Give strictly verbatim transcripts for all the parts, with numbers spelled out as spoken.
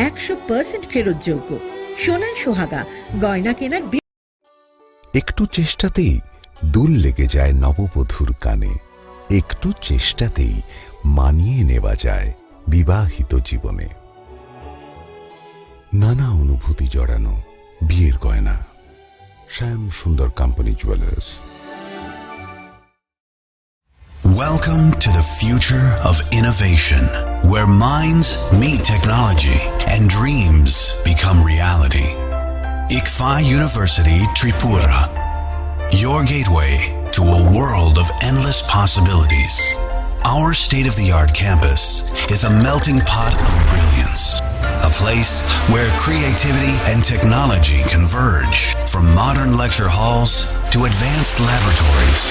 একশো পার্সেন্ট ফেরতযোগ্য। সোনায় সোহাগা, গয়না কেনার বি- একটু চেষ্টাতেই দুল লেগে যায় নববধূর কানে, একটু চেষ্টাতেই মানিয়ে নেওয়া যায় বিবাহিত জীবনে। নানা অনুভূতি জড়ানো বিয়ের গয়না। শ্যাম সুন্দর company jewellers. Welcome to the future of innovation, where minds meet technology and dreams become reality. Ikfa University Tripura, your gateway to a world of endless possibilities. Our state-of-the-art campus is a melting pot of brilliance, a place where creativity and technology converge. From modern lecture halls to advanced laboratories,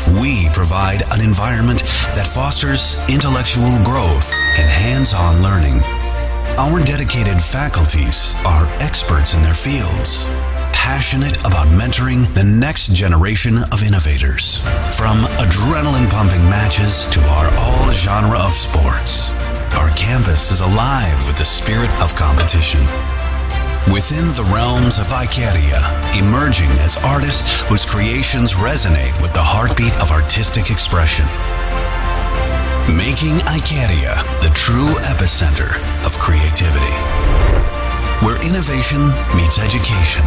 we provide an environment that fosters intellectual growth and hands-on learning. Our dedicated faculties are experts in their fields, passionate about mentoring the next generation of innovators. From adrenaline-pumping matches to our all-genre of sports, our campus is alive with the spirit of competition. Within the realms of Icaria, emerging as artists whose creations resonate with the heartbeat of artistic expression. Making Icaria the true epicenter of creativity, where innovation meets education.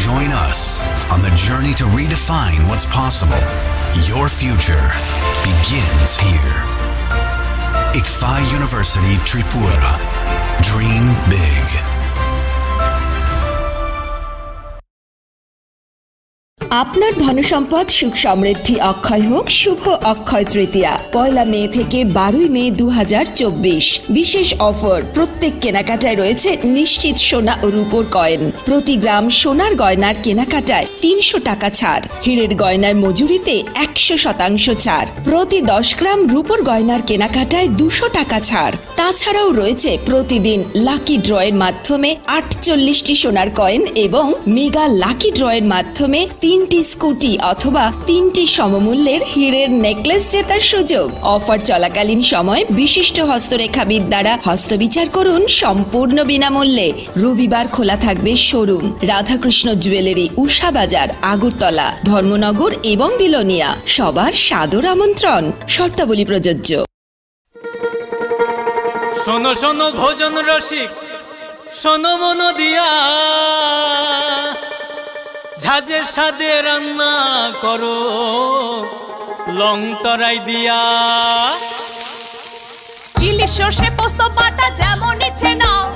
Join us on the journey to redefine what's possible. Your future begins here. Ikfa University Tripura. Dream big. আপনার ধনসম্পদ সুখ সমৃদ্ধি অক্ষয় হোক শুভ অক্ষয় তৃতীয়া, পয়লা মে থেকে বারোই মে দু হাজার চব্বিশ। বিশেষ অফার, প্রত্যেক কেনাকাটায় রয়েছে নিশ্চিত সোনা ও রূপোর কয়েন। প্রতি গ্রাম সোনার গয়নার কেনাকাটায় তিনশো টাকা ছাড়, হীরের গয়নার মজুরিতে একশো শতাংশ ছাড়, প্রতি দশ গ্রাম রূপোর গয়নার কেনাকাটায় দুশো টাকা ছাড়। তাছাড়াও রয়েছে প্রতিদিন লাকি ড্রয়ের মাধ্যমে আটচল্লিশটি সোনার কয়েন এবং মেগা লাকি ড্রয়ের মাধ্যমে তিনটি স্কুটি অথবা তিনটি সমমূল্যের হীরের নেকলেস জেতার সুযোগ। অফার চলাকালীন সময় বিশিষ্ট হস্তরেখাবিদ দ্বারা হস্তবিচার করুন সম্পূর্ণ বিনামূল্যে। রবিবার খোলা থাকবে শোরুম। রাধাকৃষ্ণ জুয়েলারি, উষা বাজার, আগরতলা, ধর্মনগর এবং বিলোনিয়া। সবার সাদর আমন্ত্রণ। শর্তাবলী প্রযোজ্য। শোনো শোনো ভোজন রসিক, শোনো মন দিয়া, ঝাঁঝের স্বাদে রান্না করো লং তরাই দিয়া। ইলিশ সর্ষে পোস্ত বাটা যেমন ইচ্ছে নাও,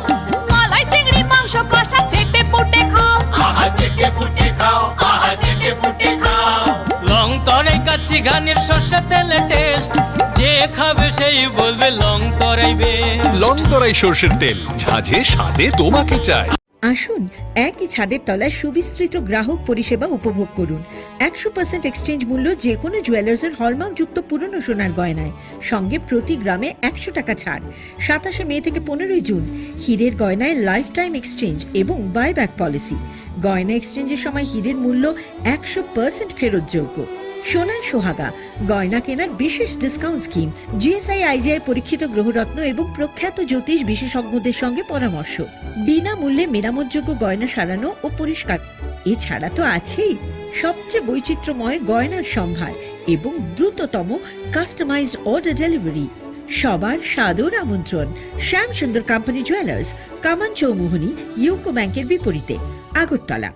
মালাই চিংড়ি মাংস কষা চেটে পুটে খাও। আহা চেটে পুটে খাও, আহা চেটে পুটে খাও। লং তরাই কাচ্চি ঘানির সর্ষে তেলে টেস্ট, যে খাবে সেই বলবে লং তরাই বেস্ট। লং তরাই সর্ষের তেল, ঝাঁঝে স্বাদে তোমাকে চাই। আসুন, একই ছাদের তলায় সুবিস্তৃত গ্রাহক পরিষেবা উপভোগ করুন। একশো পার্সেন্ট এক্সচেঞ্জ মূল্য যে কোনো জুয়েলার্সের হলমার্কযুক্ত পুরনো সোনার গয়নায়, সঙ্গে প্রতি গ্রামে একশো টাকা ছাড়। সাতাশে মে থেকে পনেরোই জুন, হীরের গয়নায় লাইফ টাইম এক্সচেঞ্জ এবং বাইব্যাক পলিসি। গয়না এক্সচেঞ্জের সময় হীরের মূল্য একশো পার্সেন্ট ফেরতযোগ্য। সোনায় সোহাগা, গয়না কেনার বিশেষ ডিসকাউন্ট স্কিম। জিএসআই আইজিআই পরীক্ষিত গ্রহরত্ন এবং প্রখ্যাত জ্যোতিষ বিশেষজ্ঞদের সঙ্গে পরামর্শ। বিনামূল্যে মেরামতযোগ্য গয়না সারানো ও পরিষ্কার। এছাড়া তো আছেই সবচেয়ে বৈচিত্র্যময় গয়নার সম্ভার এবং দ্রুততম কাস্টমাইজড অর্ডার ডেলিভারি। সবার সাদর আমন্ত্রণ। শ্যাম সুন্দর কোম্পানি জুয়েলার্স, কামান চৌমুহনী, ইউকো ব্যাংকের বিপরীতে, Agartala.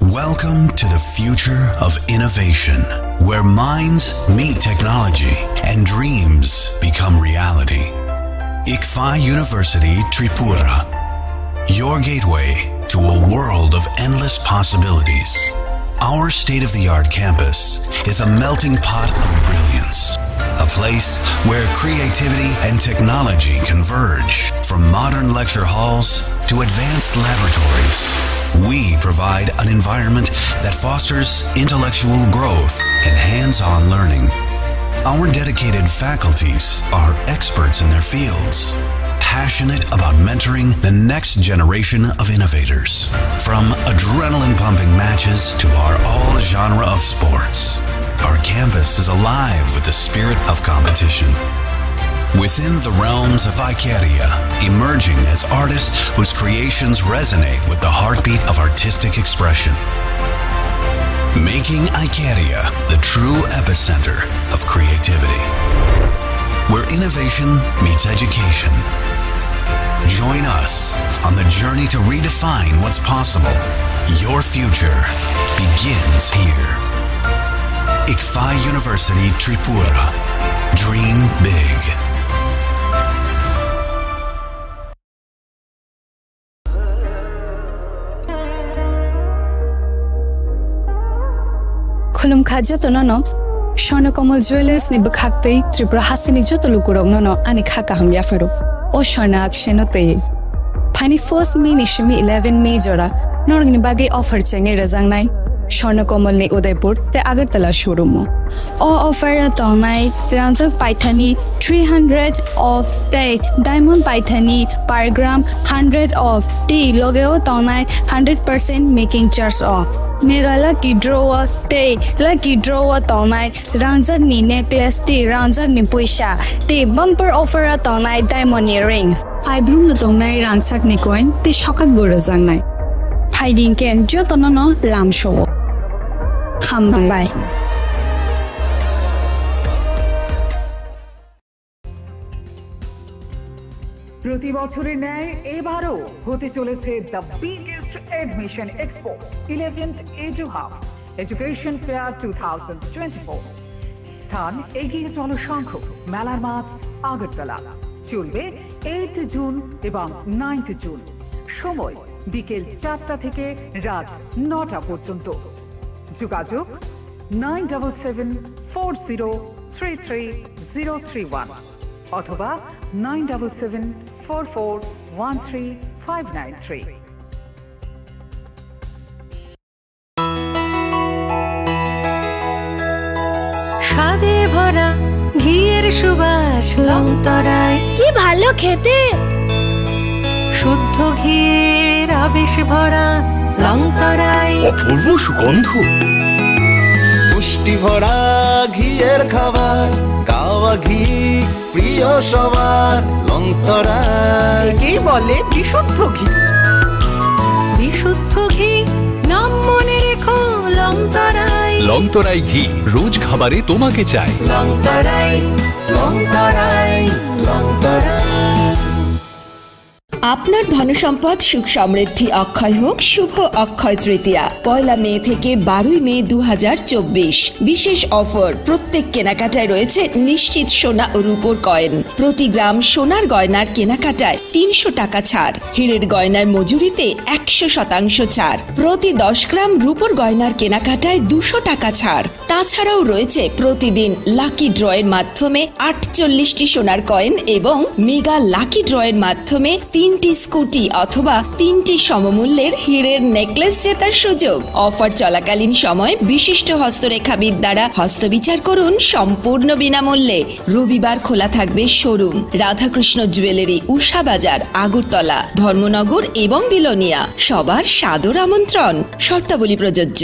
Welcome to the future of innovation, where minds meet technology and dreams become reality. Ikfa University Tripura, your gateway to a world of endless possibilities. Our state-of-the-art campus is a melting pot of brilliance, a place where creativity and technology converge. From modern lecture halls to advanced laboratories, we provide an environment that fosters intellectual growth and hands-on learning. Our dedicated faculties are experts in their fields, passionate about mentoring the next generation of innovators. From adrenaline-pumping matches to our all-genre of sports, our campus is alive with the spirit of competition. Within the realms of Icaria, emerging as artists whose creations resonate with the heartbeat of artistic expression. Making Icaria the true epicenter of creativity, where innovation meets education. Join us on the journey to redefine what's possible. Your future begins here. Ikfa University Tripura. Dream big. Khulumkha jotono no, Swarna Kamal Jewellers ni bwkhak tei Tripura hasteni joto lukurokno no ani kha kaham yapharo. O Swarna Akshen no twi. Phaini first May ni simi eleven May jora norokni bagwi offer chengwi rwjaknai Swarna Kamal ni Udaipur tei Agartala showroom o. O offer o tongnai rangjak paithani three hundred off tei diamond paithani per gram hundred off tei loge o tongnai hundred percent making charge o. Mega lucky draw o tei lucky draw o tongnai rangjak ni necklace tei rangjak ni puisa tei bumper offer o tongnai diamond ni ring. Phaibrum no tongnai rangchak ni coin tei sokak bo rwjaknai. Phaidi hwnkhe jotono no lamsao. Hambai. প্রতি বছরের ন্যায় এবারও হতে চলেছে the biggest admission expo, eleventh Edu Hub Education Fair two thousand twenty-four। স্থান এগিয়ে চলো সংঘ, মেলার মাঠ, আগরতলা। চলবে এইট জুন এবং নাইন্থ জুন। সময় বিকেল চারটা থেকে রাত নটা পর্যন্ত। যোগাযোগ nine double seven four zero three three zero three one অথবা nine double seven four four one three five nine three. স্বাদে ভরা ঘিয়ের সুবাস লংতরায়। কি ভালো খেতে! শুদ্ধ ঘিয়ের আবেশ ভরা লংতরায়। অপূর্ব সুগন্ধ। পুষ্টি ভরা ঘিয়ের খাবার, গাওয়া ঘি প্রিয় সবার, লংতরায়। একেই বলে বিশুদ্ধ ঘি। বিশুদ্ধ ঘি, নাম মনে রেখো, লংতরায়। লংতরাই ঘি, রোজ খাবারে তোমাকে চাই। লংতরায়, লংতরায়, লংতরায়। আপনার ধনসম্পদ, সুখ সমৃদ্ধি অক্ষয় হোক শুভ অক্ষয় তৃতীয়া, পয়লা মে থেকে বারোই মে দু হাজার চব্বিশ। বিশেষ অফার, প্রত্যেক কেনাকাটায় রয়েছে নিশ্চিত সোনা ও রূপোর কয়েন। প্রতি গ্রাম সোনার গয়নার কেনাকাটায় তিনশো টাকা ছাড়, হীরের গয়নার মজুরিতে একশো শতাংশ ছাড়, প্রতি দশ গ্রাম রূপোর গয়নার কেনাকাটায় দুশো টাকা ছাড়। তাছাড়াও রয়েছে প্রতিদিন লাকি ড্রয়ের মাধ্যমে আটচল্লিশটি সোনার কয়েন এবং মেগা লাকি ড্রয়ের মাধ্যমে তিনটি স্কুটি অথবা তিনটি সমমূল্যের হীরের নেকলেস জেতার সুযোগ। অফার চলাকালীন সময় বিশিষ্ট হস্তরেখাবিদ দ্বারা হস্তবিচার করুন সম্পূর্ণ বিনামূল্যে। রবিবার খোলা থাকবে শোরুম। রাধাকৃষ্ণ জুয়েলারি, উষা বাজার, আগরতলা, ধর্মনগর এবং বিলোনিয়া। সবার সাদর আমন্ত্রণ। শর্তাবলী প্রযোজ্য।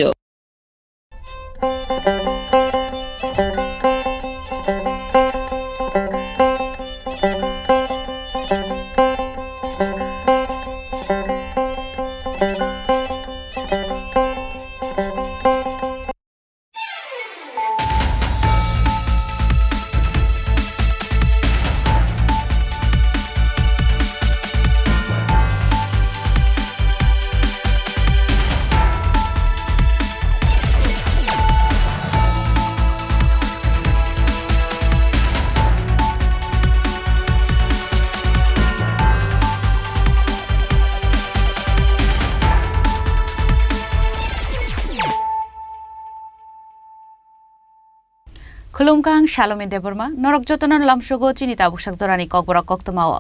Khulumkha, ang Salomi Debbarma, norok jotono lamsogo chini tabuk sak jorani kokborok koktwmao.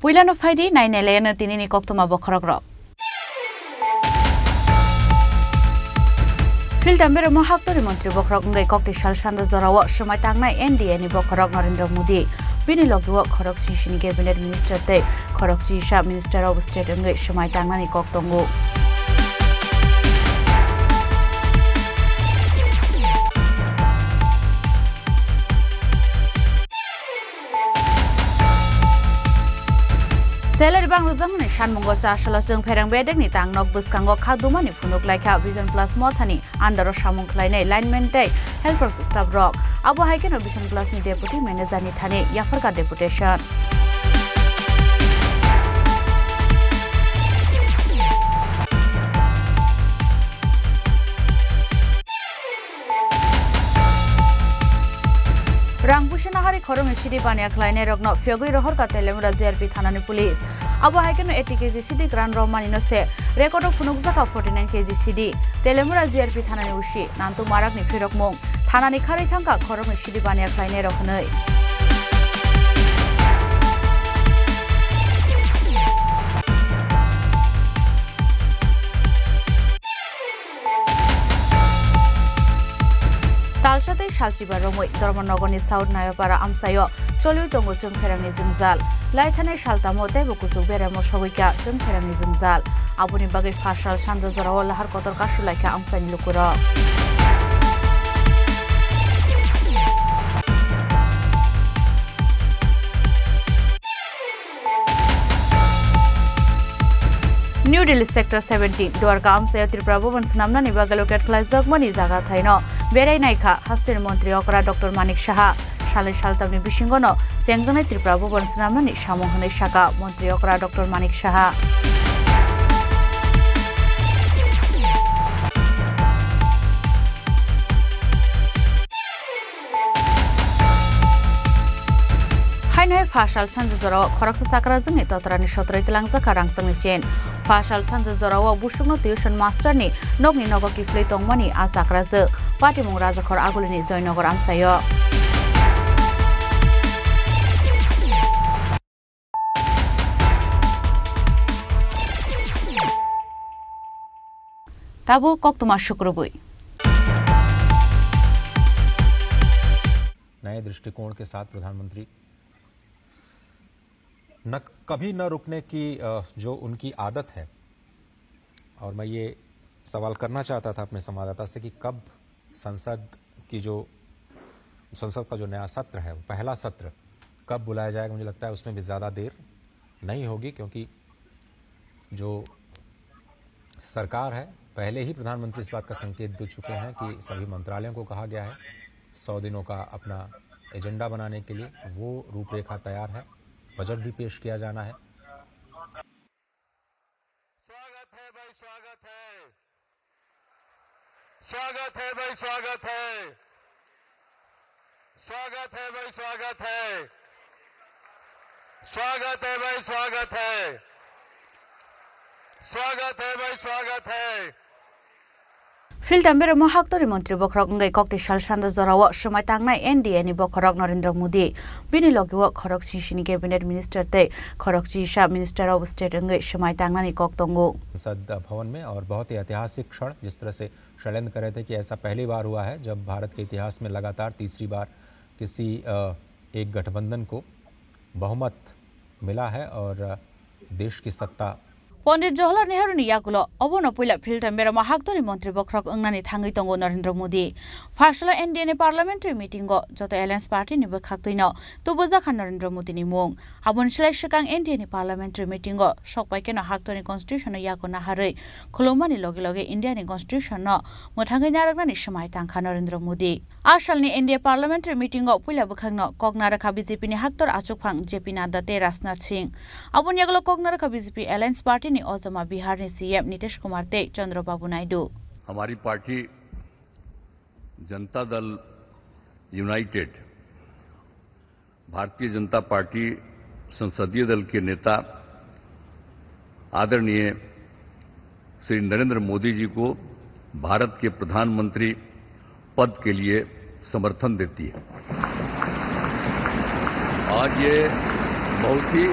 Puilano phaidi, nainailaino tinini koktwma bokhorokrok. Phil Tamberemo haktori montri bokhorok wngwi kokti sal sando jorao swmai tangnai N D A ni bokhorok Narendra Modi. Bini logi o khorok sisini cabinet minister tei khorok chisa minister of state wngwi swmai tangnani kok tongo. Salary bang rwjaknani sanmungo chasalo chwng pherang bedekni tangnok bwskango kha dumani phunuk laikha Vision Plus mothani under o samung khlainai lineman tei helper staff rok. Abo hai kheno Vision Plus ni deputy manager ni thani yapharkha deputation. Rang puisa nahari khoroknwi sidi baniya khlainairokno phiyogwi rohorkha Telemura G R P thanani police. Abo hai kheno eighty K G sidi gran rommanino se record o phunukjakha forty nine K G sidi. Telemura G R P thanani O C Nantu Marakni phirokmung, thanani kharwi thangkha khoroknwi sidi baniya khlainairok hwnwi. Talsa tei salchiba romwi Dharmanagarni South Nayapara amchaio choliwi tongo chwng pherangni jwngjal. Laithanai saltamo teibo kuchuk beraimo sogwikha chwng pherangni jwngjal. Aboni bagwi pha sal sanja jorao lahar kotor kasu laikha amchaini lukurok. New Delhi Sector seventeen, Dwarka amchaio Tripura Bhaban swnamnani bagwi locate khlaijakmani jaga thaino berai naikha hasteni montri okra Doctor Manik Saha. Salnwi saltamni bisingono chengjaknai Tripura Bhaban swnamnani samung hwnwi sakha montri okra Doctor Manik Saha. Haino hai pha sal sanja jorao khoroksa chakrajwkni totrani sotroi twlangjakha rangchakni chain. Pha sal sanja jorao busukno tuition masterni nokni nogo kiphilwi tongmani a chakrajwk. Patimung Rajakhor Agulini Joynagar amchaio. Tabuk koktwma sukrubwi. नए दृष्टिकोण के साथ प्रधानमंत्री न, कभी न रुकने की, अ, जो उनकी आदत है, और मैं ये सवाल करना चाहता था अपने संवाददाता से कि कब संसद की जो, संसद का जो नया सत्र है, पहला सत्र कब बुलाया जाएगा? मुझे लगता है उसमें भी ज़्यादा देर नहीं होगी, क्योंकि जो सरकार है, पहले ही प्रधानमंत्री इस बात का संकेत दे चुके हैं कि सभी मंत्रालयों को कहा गया है, सौ दिनों का अपना एजेंडा बनाने के लिए। वो रूपरेखा तैयार है, बजट भी पेश किया जाना है। स्वागत है भाई, स्वागत है। स्वागत है भाई, स्वागत है। स्वागत है भाई, स्वागत है। स्वागत है भाई, स्वागत है। स्वागत है भाई, स्वागत है। Philtam beremo haktorni montri bokhorok wngwi kokti sal sanja jorao swmai tangnai N D A ni bokhorok Narendra Modi. Bini logio khorok sisini cabinet minister tei khorok chisa minister of state wngwi swmai tangnani kok tongo. संसद भवन में और बहुत ही ऐतिहासिक क्षण, जिस तरह से षड्यंत्र कर रहे थे कि ऐसा पहली बार हुआ है जब भारत के इतिहास में लगातार तीसरी बार किसी, अ, एक गठबंधन को बहुमत मिला है और, अ, देश की सत्ता। Pondit Jawaharlal Nehru ni yagulo obono puila philtam beramo haktorni montri bokhorok wngnani thangwi tongo Narendra Modi. Pha salo N D A ni parliamentary meeting o joto alliance party ni bwkhaktwino tubujakha Narendra Modi ni mung. Aboni slai swkang N D A ni parliamentary meeting o sokpai kheno haktorni constitution no yago naharwi khulumani loge loge India ni constitution no mwthangwi narwknani swmai tangkha Narendra Modi. A salni N D A parliamentary meeting o puila bwkhakno kok narwkha B J P ni haktor achukphang J P Nadda tei Rajnath Singh. Aboni yagulo kok narwkha B J P alliance party ni ojama Bihar ni C M Nitish Kumar tei Chandra Babu Naidu. हमारी पार्टी जनता दल यूनाइटेड, भारतीय जनता पार्टी संसदीय दल के नेता आदरणीय श्री नरेंद्र मोदी जी को भारत के प्रधानमंत्री पद के लिए समर्थन देती है। आज ये बहुत ही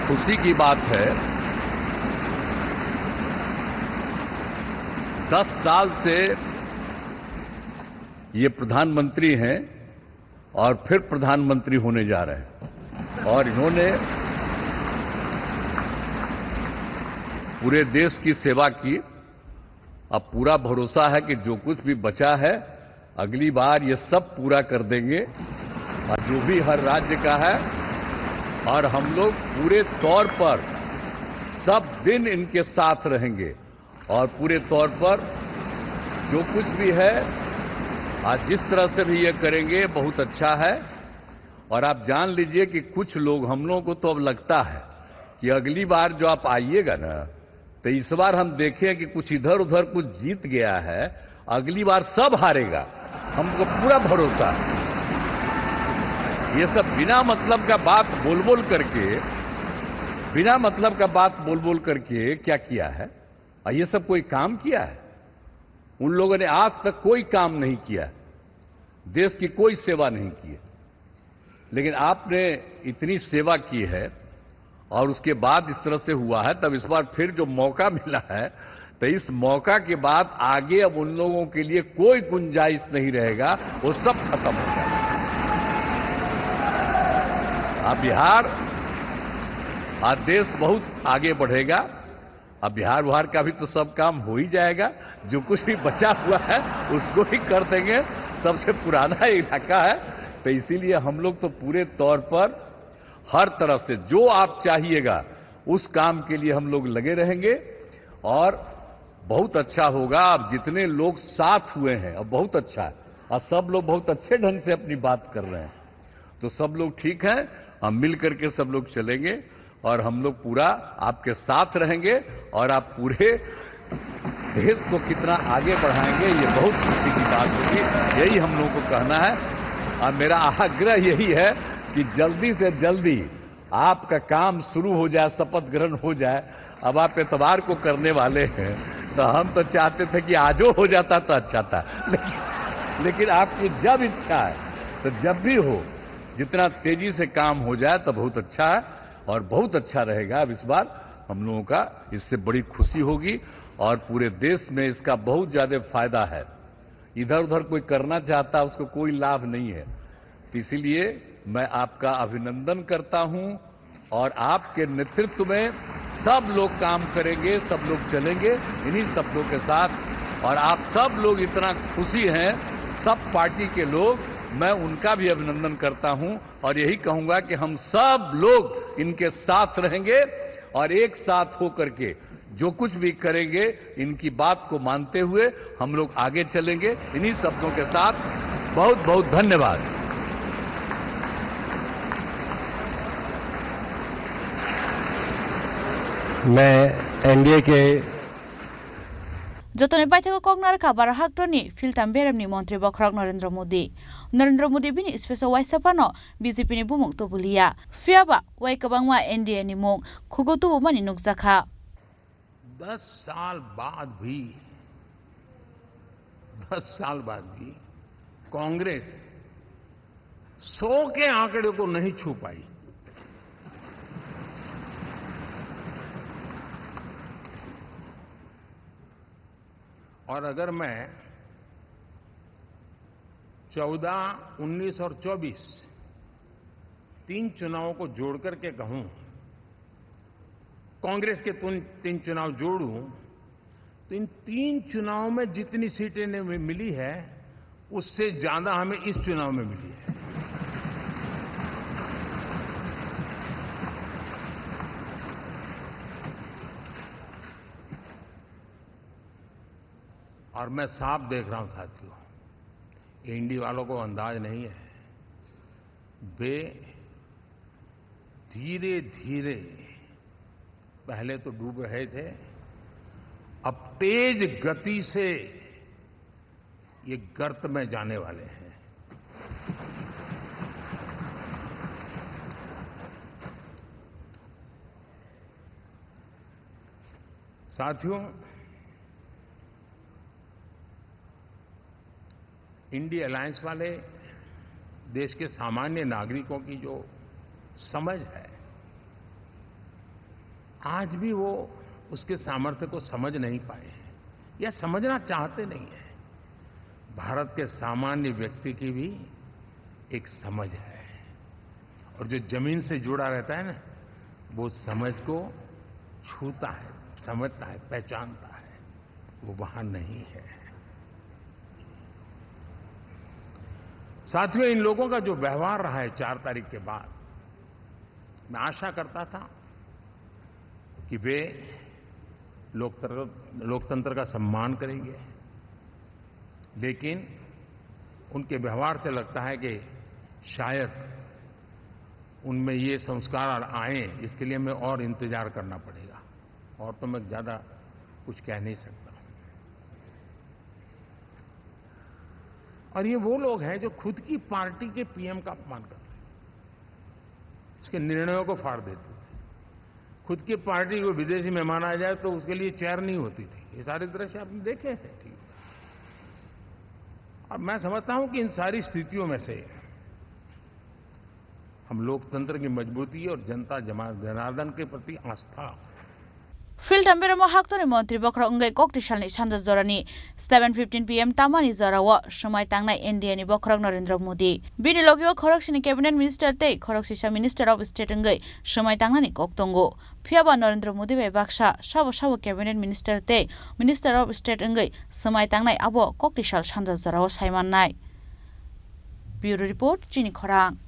खुशी की बात है। दस साल से ये प्रधानमंत्री हैं और फिर प्रधानमंत्री होने जा रहे हैं और इन्होंने पूरे देश की सेवा की। अब पूरा भरोसा है कि जो कुछ भी बचा है, अगली बार ये सब पूरा कर देंगे और जो भी हर राज्य का है, और हम लोग पूरे तौर पर सब दिन इनके साथ रहेंगे और पूरे तौर पर जो कुछ भी है, आज जिस तरह से भी ये करेंगे, बहुत अच्छा है। और आप जान लीजिए कि कुछ लोग, हम लोगों को तो अब लगता है कि अगली बार जो आप आइएगा ना, तो इस बार हम देखें कि कुछ इधर उधर कुछ जीत गया है, अगली बार सब हारेगा, हमको पूरा भरोसा है। ये सब बिना मतलब का बात बोल बोल करके, बिना मतलब का बात बोल बोल करके क्या किया है? और ये सब कोई काम किया है? उन लोगों ने आज तक कोई काम नहीं किया, देश की कोई सेवा नहीं की है। लेकिन आपने इतनी सेवा की है और उसके बाद इस तरह से हुआ है, तब इस बार फिर जो मौका मिला है, तो इस मौका के बाद आगे अब उन लोगों के लिए कोई गुंजाइश नहीं रहेगा, वो सब खत्म हो जाएगा। अब बिहार, आज देश बहुत आगे बढ़ेगा। अब बिहार, बिहार का भी तो सब काम हो ही जाएगा, जो कुछ भी बचा हुआ है उसको भी कर देंगे। सबसे पुराना इलाका है, तो इसीलिए हम लोग तो पूरे तौर पर हर तरह से जो आप चाहिएगा उस काम के लिए हम लोग लगे रहेंगे और बहुत अच्छा होगा। आप जितने लोग साथ हुए हैं, अब बहुत अच्छा है और सब लोग बहुत अच्छे ढंग से अपनी बात कर रहे हैं। तो सब लोग ठीक हैं, हम मिल करके सब लोग चलेंगे और हम लोग पूरा आपके साथ रहेंगे और आप पूरे देश को कितना आगे बढ़ाएंगे, ये बहुत खुशी की बात होगी। यही हम लोगों को कहना है और मेरा आग्रह यही है कि जल्दी से जल्दी आपका काम शुरू हो जाए, शपथ ग्रहण हो जाए। अब आप एतवार को करने वाले हैं, तो हम तो चाहते थे कि आजो हो जाता तो अच्छा था, लेकिन, लेकिन आपकी जब इच्छा है तो जब भी हो, जितना तेजी से काम हो जाए तो बहुत अच्छा है और बहुत अच्छा रहेगा। अब इस बार हम लोगों का इससे बड़ी खुशी होगी और पूरे देश में इसका बहुत ज्यादा फायदा है। इधर उधर कोई करना चाहता, उसको कोई लाभ नहीं है। तो इसीलिए मैं आपका अभिनंदन करता हूं और आपके नेतृत्व में सब लोग काम करेंगे, सब लोग चलेंगे इन्हीं शब्दों के साथ। और आप सब लोग इतना खुशी हैं, सब पार्टी के लोग, मैं उनका भी अभिनंदन करता हूं और यही कहूंगा कि हम सब लोग इनके साथ रहेंगे और एक साथ होकर के जो कुछ भी करेंगे, इनकी बात को मानते हुए हम लोग आगे चलेंगे। इन्हीं शब्दों के साथ बहुत बहुत धन्यवाद। मैं एनडीए के Jotoni paithakgo kok narwkha Barahaktoni philtam beremni montri bokhorok Narendra Modi. Narendra Modi bini speech-o uaisa phano B J P ni bumung tubuliya. Phiyaba uai kwbangma N D A ni mung khugo tubumani nukjakha. दस साल बाद भी, दस साल बाद भी कांग्रेस सौ के आंकड़े को नहीं छू पाई। और अगर मैं चौदह, उन्नीस और चौबीस, तीन चुनावों को जोड़ करके कहूं, कांग्रेस के तुन-, तीन चुनाव जोड़ूं, तो इन तीन चुनाव में जितनी सीटें ने-, मिली है, उससे ज्यादा हमें इस चुनाव में मिली है। और मैं साफ देख रहा हूं साथियों, एनडीए वालों को अंदाज नहीं है, वे धीरे धीरे, पहले तो डूब रहे थे, अब तेज गति से ये गर्त में जाने वाले हैं। साथियों, इंडिया अलायंस वाले देश के सामान्य नागरिकों की जो समझ है, आज भी वो उसके सामर्थ्य को समझ नहीं पाए हैं या समझना चाहते नहीं हैं। भारत के सामान्य व्यक्ति की भी एक समझ है, और जो जमीन से जुड़ा रहता है ना, वो समझ को छूता है, समझता है, पहचानता है, वो वहां नहीं है। साथियों, इन लोगों का जो व्यवहार रहा है चार तारीख के बाद, मैं आशा करता था कि वे लोकतंत्र, लोकतंत्र का सम्मान करेंगे, लेकिन उनके व्यवहार से लगता है कि शायद उनमें ये संस्कार आए, इसके लिए हमें और इंतजार करना पड़ेगा, और तो मैं ज़्यादा कुछ कह नहीं सकता। और ये वो लोग हैं जो खुद की पार्टी के पीएम का अपमान करते हैं, उसके निर्णयों को फाड़ देते थे। खुद की पार्टी को विदेशी मेहमान आ जाए तो उसके लिए चेयर नहीं होती थी। ये सारे दृश्य आपने देखे हैं। और मैं समझता हूं कि इन सारी स्थितियों में से हम लोकतंत्र की मजबूती और जनता जमा-, जनार्दन के प्रति आस्था। Philtham beremo haktorni montri bokhorok wngwi koktisalni sanja jorani seven fifteen P M tamani jorao swmai tangnai N D A ni bokhorok Narendra Modi. Bini logio khoroksini cabinet minister tei khoroksisa minister of state wngwi swmai tangnani kok tongo. Phiyaba Narendra Modi bai baksa sabo sabo cabinet minister tei minister of state wngwi swmai tangnai abo koktisal sanja jorao saimannai. Bureau report, Chini Khorang.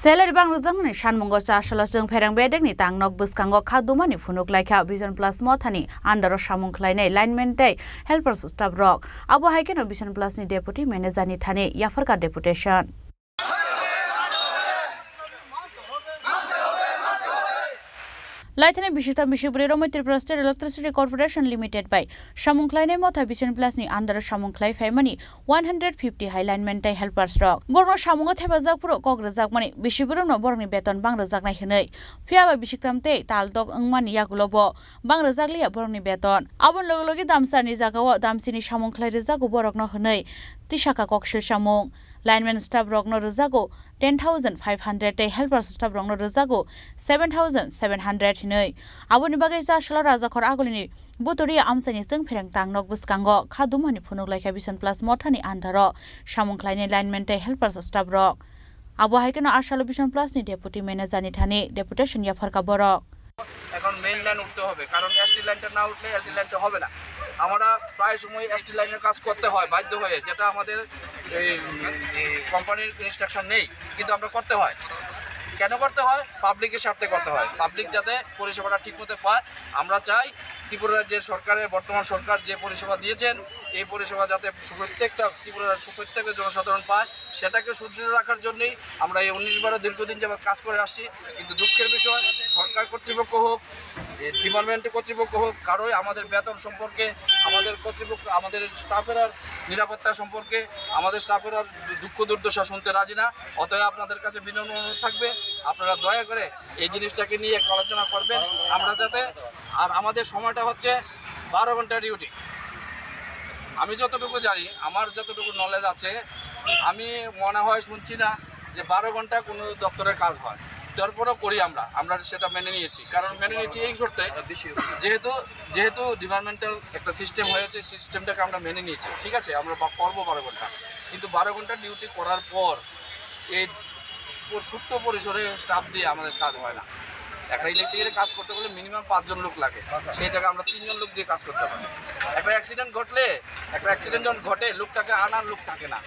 Salary bang rwjaknani sanmungo chasalo chwng pherang bedekni tangnok bwskango kha dumani phunuk laikha Vision Plus mothani under o samung khlainai lineman tei helper staff rok. Abo hai kheno Vision Plus ni deputy manager ni thani yapharkha deputation. Laithani bisita bisibri romwi Tripura State Electricity Corporation Limited bai samung khlainai motha Vision Plus ni under o samung khlai phaimani one hundred fifty hai lineman tei helpers rok. Borokno samungo thepajak phuru kok rwjakmani, bisibrumno borokni beton bang rwjaknai hwnwi. Phiyaba bisiktam tei tal dok wngmani yagulo bo bang rwjakliya borokni beton. Aboni loge loge damsarni jagao damsini samung khlai rwjago borokno hwnwi tisaka koksil samung. Lineman staff rokno rwjago ten thousand five hundred tei helper staff rokno rwjago seven thousand seven hundred hinwi. Aboni bagwi chasalo Rajakhor Agulini Buturia amchaini chwng phereng tangnok bwskango kha dumani phunuk laikha Vision Plus mothani andaro samung khlainai lineman tei helper staff rok. Abo hai kheno asalo Vision Plus ni deputy manager ni thani deputation yapharkha borok. এখন main line উঠতে হবে, কারণ এসটি লাইনটা না উঠলে এলটি লাইনটা হবে না। আমরা প্রায় সময় এসটি লাইনের কাজ করতে হয় বাধ্য হয়ে, যেটা আমাদের এই, এই কোম্পানির ইনস্ট্রাকশন নেই, কিন্তু আমরা করতে হয়। কেন করতে হয়? পাবলিকের স্বার্থে করতে হয়, পাবলিক যাতে পরিষেবাটা ঠিকমতো পায়। আমরা চাই ত্রিপুরা রাজ্যের সরকারের, বর্তমান সরকার যে পরিষেবা দিয়েছেন, এই পরিষেবা যাতে প্রত্যেকটা ত্রিপুরার প্রত্যেকটা জনসাধারণ পায়, সেটাকে সুদৃঢ় রাখার জন্যই আমরা এই উনিশ বারো দীর্ঘদিন যাবত কাজ করে আসছি। কিন্তু দুঃখের বিষয়, সরকার কর্তৃপক্ষ হোক, এ, ডিপার্টমেন্ট কর্তৃপক্ষ হোক, কারোই আমাদের বেতন সম্পর্কে, আমাদের কর্তৃপক্ষ, আমাদের স্টাফের আর নিরাপত্তা সম্পর্কে, আমাদের স্টাফের আর দুঃখ দুর্দশা শুনতে রাজি না। অতএব আপনাদের কাছে বিনম্র অনুরোধ থাকবে, আপনারা দয়া করে এই জিনিসটাকে নিয়ে একটু আলোচনা করবেন। আমরা যাতে, আর আমাদের সময়টা হচ্ছে বারো ঘন্টা ডিউটি। আমি যতটুকু জানি, আমার যতটুকু নলেজ আছে, আমি মনে হয় শুনছি না যে বারো ঘন্টা কোনো দপ্তরে কাজ হয়। তারপরেও করি আমরা, আমরা সেটা মেনে নিয়েছি, কারণ মেনে নিয়েছি এই শর্তে, যেহেতু, যেহেতু ডিপার্টমেন্টাল একটা সিস্টেম হয়েছে, সিস্টেমটাকে আমরা মেনে নিয়েছি, ঠিক আছে, আমরা বা-, করবো বারো ঘন্টা, কিন্তু বারো ঘন্টা ডিউটি করার পর এই সুপ-, ছোট্ট পরিসরে স্টাফ দিয়ে আমাদের কাজ হয় না। একটা ইলেকট্রিক্যালে কাজ করতে গেলে মিনিমাম পাঁচজন লোক লাগে, সেই জায়গায় আমরা তিনজন লোক দিয়ে কাজ করতে হয়। একটা অ্যাক্সিডেন্ট ঘটলে, একটা অ্যাক্সিডেন্ট যখন ঘটে, লোকটাকে আনার লোক থাকে না,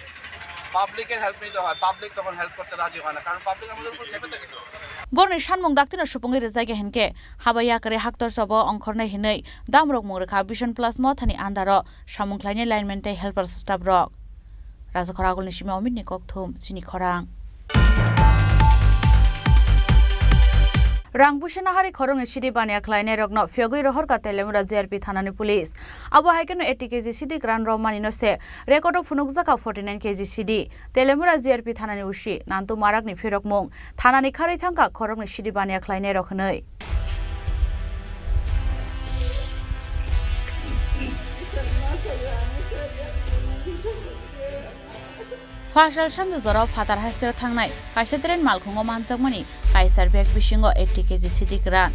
পাবলিকের হেল্প নিতে হয়, পাবলিক তখন হেল্প করতে রাজি হয় না, কারণ পাবলিক আমাদের উপর খেপে থাকে তো। Borni sanmung daktino supungwi rwjakya hinkhe haba yakarwi haktor chobo ongkhornai hinwi damrok mung rwkha Vision Plus mothani andaro samung khlainai lineman tei helper staff rok. Rajakhor Agulni simi Omitni kokthum, Chini Khorang. Rang buisana hari khoroknwi sidi baniya khlainairokno phiyogwi rohorkha Telemura G R P thanani police. Abo hai kheno eighty K G sidi kwran romani no se record o phunukjakha forty nine K G sidi. Telemura G R P thanani O C Nantu Marakni phirokmung, thanani kharwi thangkha khoroknwi sidi baniya khlainairok hwnwi. Pha sal sanja jorao phatar hasteo thangnai kaisa train malkhungo manjakmani kaisar bag bisingo eighty K G sidi kwran.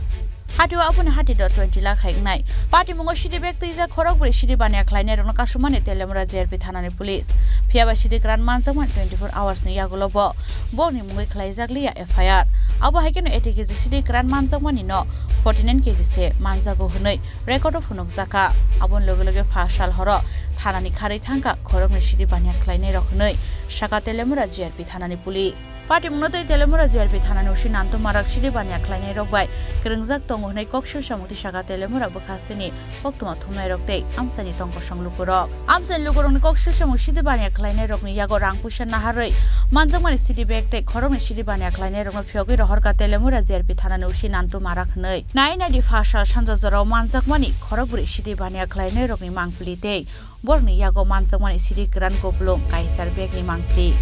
Hatio aboni hati do twenty lakh hai wngnai. Patimungo sidi bag twijak khorok brwi sidi baniya khlainairokno kasumani Telemura G R P thanani police. Phiyaba sidi kwran manjakmani twenty four hours ni yagulo bo borokni mungwi khlaijak liya F I R. Abo hai kheno eighty K G sidi kwran manjakmani no forty nine K G se manjago hwnwi record o phunukjakha. Aboni loge loge pha sal horo thanani kharwi thangkha khoroknwi sidi baniya khlainairok hwnwi sakha Telemura G R P thanani police. Patimungno tei Telemura G R P thanani O C Nantu Marak sidi baniya khlainairok bai kwrwngjak tongo hwnwi koksil samung tisakha Telemura bwkhasteni koktwma thumnairok tei amchaini tongkosong lukurok. Amchaini lukurokni koksil samung sidi baniya khlainairokni yago rang puisa naharwi manjakmani sidi bag tei khoroknwi sidi baniya khlainairokno phiyogwi rohorkha Telemura G R P thanani O C Nantu Marak hwnwi. Nai naidi pha sal sanja jorao manjakmani khorokbrwi sidi baniya khlainairokni mangpili tei borokni yago manjakmani sidi kwran kupulung kaisar bagni mangpili.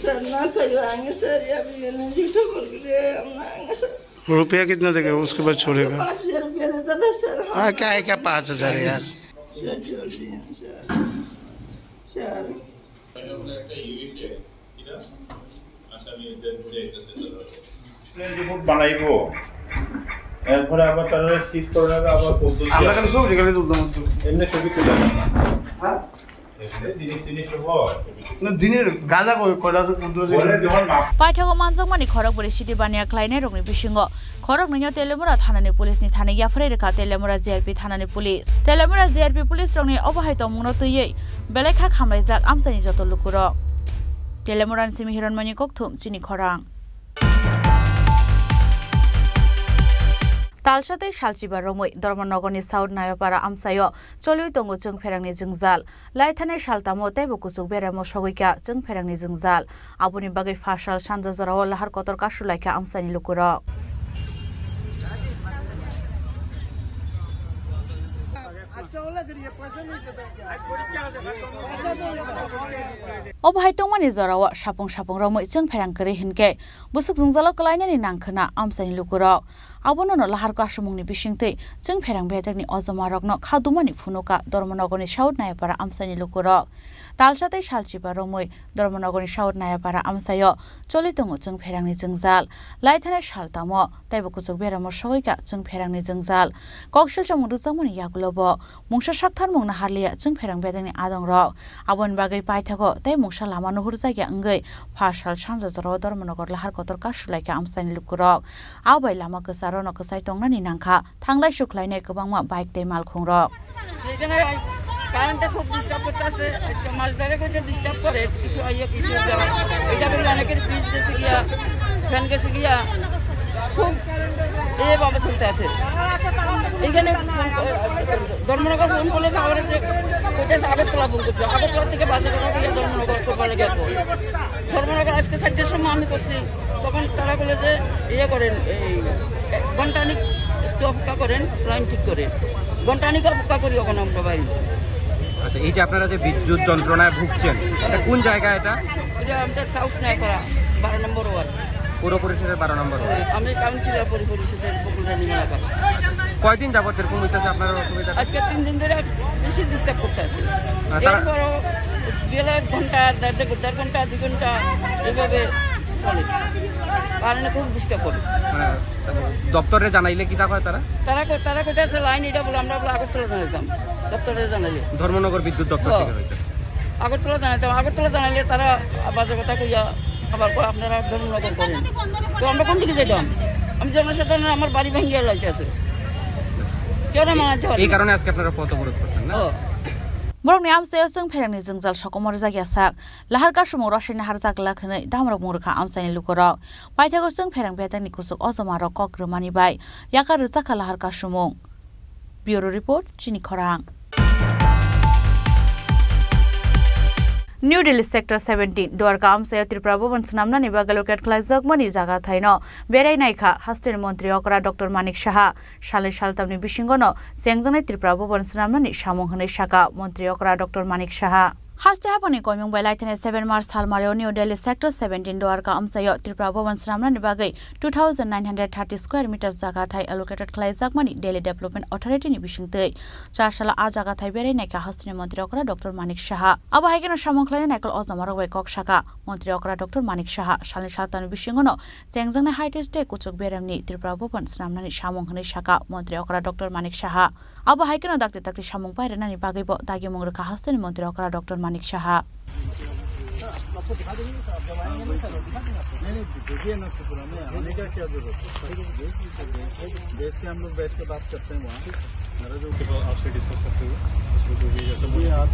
Sir, ना कहियो आगे सर, या भी ये नहीं झूठा बोल के दे, हम ना आगे सर। रुपया कितना देगा, उसके बाद छोड़ेगा। पाँच हजार रुपया देता था सर। हाँ, क्या है, क्या पाँच हजार यार? सर, छोड़ दिया सर। सर। রিপোর্ট বানাইবো, এরপরে আবার তারা সিজ করে নেবে, আবার পদ্ধতি আমরা খালি ছবি খালি তুলতাম মাত্র। এমনি ছবি তুলে না। হ্যাঁ? এমনি জিনিস টিনিস তো হয়। না, দিনের গাঁজা কই, কয়টা আছে, পনেরো আছে। বলে যখন মাপ- Paithago manjakmani khorokbrwi sidi baniya khlainairokni bisingo khoroknwino Telemura thanani police ni thani yapharwi rwkha Telemura G R P thanani police. Telemura G R P police rokni obo hai tongmungno twiwi belai kha khamlaijak amchaini joto lukurok. Telemurani simi Hironmani Kokthum, chini khorang. Talsa tei salchiba romwi Dharmanagarni South Nayapara amchaio choliwi tongo chwngpherangni jwngjal. Laithanai saltamo teibo kuchuk beramo sogwikha chwngpherangni jwngjal. Aboni bagwi pha sal sanja jorao lahar kotor kasu laikha amchaini lukurok. Obo hai tongmani jorao sapung sapung romwi chwngpherang kwrwi hinkhe bwswk jwngjalo kwlainani nangkhwna amchaini lukurok. Abono no lahar kasumungni bisingtwi chwngpherang bedekni ojomarokno khadumani phunukha Dharmanagarni South Nayapara amchaini lukurok. Talsa tei salchiba romwi Dharmanagarni South Nayapara amchaio choli tongo chwngpherangni jwngjal. Laithanai saltamo teibo kuchuk beramo sogwikha chwngpherangni jwngjal. Koksil chamung rwjakmani yagulobo mungsa saktharmung naharliya chwngpherang bedekni adongrok. Aboni bagwi paithago tei mungsa lama nuhurjakya wngwi pha sal sanja jorao Dharmanagar lahar kotor kasu laikha amchaini lukurok. Abo bai lama kwcharo no kwchai tongnani nangkha. Thanglai sukhlainai kwbangma bike tei malkhungrok. এখানে কারেন্টে খুব ডিস্টার্ব করতে আছে, আজকে মাছ ধরে করতে ডিস্টার্ব করে, কিছু আইয়ে কিছু যায়। এটা বলে অনেকের ফ্রিজ গেছে গিয়া, ফ্যান গেছে গিয়া, খুব এইভাবে চলতে আছে। এখানে ফোন করে, ধর্মনগর ফোন করলে তো আমরা যে কোথায় আগরতলা ফোন করতে, আগরতলা থেকে বাসে করে গিয়ে ধর্মনগর কোরবালে গেল। ধর্মনগর আজকে চারটের সময় আমি করছি, তখন তারা বলে যে ইয়ে করেন, এই ঘন্টানিক একটু অপেক্ষা করেন, লাইন ঠিক করে। ঘন্টানিক অপেক্ষা করি, ওখানে আমরা বাইরেছি। আচ্ছা, এই যে আপনারা যে বিদ্যুৎ যন্ত্রণায় ভুগছেন, এটা কোন জায়গা এটা? এটা আমাদের সাউথ নয়াপাড়া, বারো নম্বর ওয়ার্ড। পৌর পরিষদের বারো নম্বর ওয়ার্ড। আমি কাউন্সিলর পৌর পরিষদের বকুলরানী মেলাপাড়া। কয়দিন যাবত এরকম হইতেছে আপনার অসুবিধা? আজকে তিন দিন ধরে বেশি ডিস্টার্ব করতে আছে। আহ, তারা এরপরও গেলে এক ঘন্টা, দেড়, দেড় ঘন্টা, দুই ঘন্টা এইভাবে চলে। কারেন্ট খুব ডিস্টার্ব করে। হ্যাঁ, দপ্তরে জানাইলে কিতা কয় তারা? তারা কো-, তারা কোথায় আছে লাইন, এটা বলে আমরা বলে আগরতলা জানাইতাম, দপ্তরে জানাইলে। ধর্মনগর বিদ্যুৎ দপ্তর হ্যাঁ। থেকে হয়তো। আগরতলা জানাইতাম, আগরতলা জানাইলে তারা বাজে কথা কইয়া আবার কয়, "আপনারা ধর্মনগর করেন।" তো আমরা কোন দিকে যাইতাম? আমি জনসাধারণ, আমার বাড়ি ভাঙিয়া লাইতে আছে, কেউ না মানাতে পারে এই না। কারণে আজকে আপনারা পথ অবরোধ করছেন, না? ও। Borokni amchaio chwngpherangni jwngjal sokomorjak ya sak. Lahar kasumung rosai naharjak glak hwnwi damrok mung rwkha amchaini lukurok. Paithago chwngpherang bedekni kuchuk ojomarok kok rwmani bai yakar rwchakha lahar kasumung. Bureau Report, Chini Khorang. New Delhi Sector seventeen, Dwarka amchaio Tripura Bhaban swnamnani bagwi locate khlaijakmani jaga thaino berai naikha Hasteni Montri Okra Doctor Manik Saha. Salnwi saltamni bisingono chengjaknai Tripura Bhaban swnamnani samung hwnwi sakha Montri Okra Doctor Manik Saha. Haste haponi koimung bai laithani seven March salmario New Delhi Sector seventeen Dwarka amchaio Tripura Bhavan swnamnani bagwi two thousand nine hundred thirty square meter jaga thai allocated khlaijakmani Delhi Development Authority ni bisingtwi. Char salo a jaga thai berai naikha hasteni montri okra Doctor Manik Saha. Abo hai kheno samung khlainai naikol o jamarok bai kok saka montri okra Doctor Manik Saha. Salni saltani bisingono chengjaknai high tech tei kuchuk beremni Tripura Bhavan swnamnani samung hwnwi saka montri okra Doctor Manik Saha. Abo hai kheno dakti dakti samung pairinani bagwibo dagimung rwkha hasteni montri okra Doctor Manik Saha. नहीं, नहीं, देखिए ना, तो पुराने आने का क्या जरूरत है? देश के हम लोग बैठ के बात करते हैं वहाँ। मेरा जो आपसे डिस्कस करते हुए, उसको जो भी जैसा बोले। आप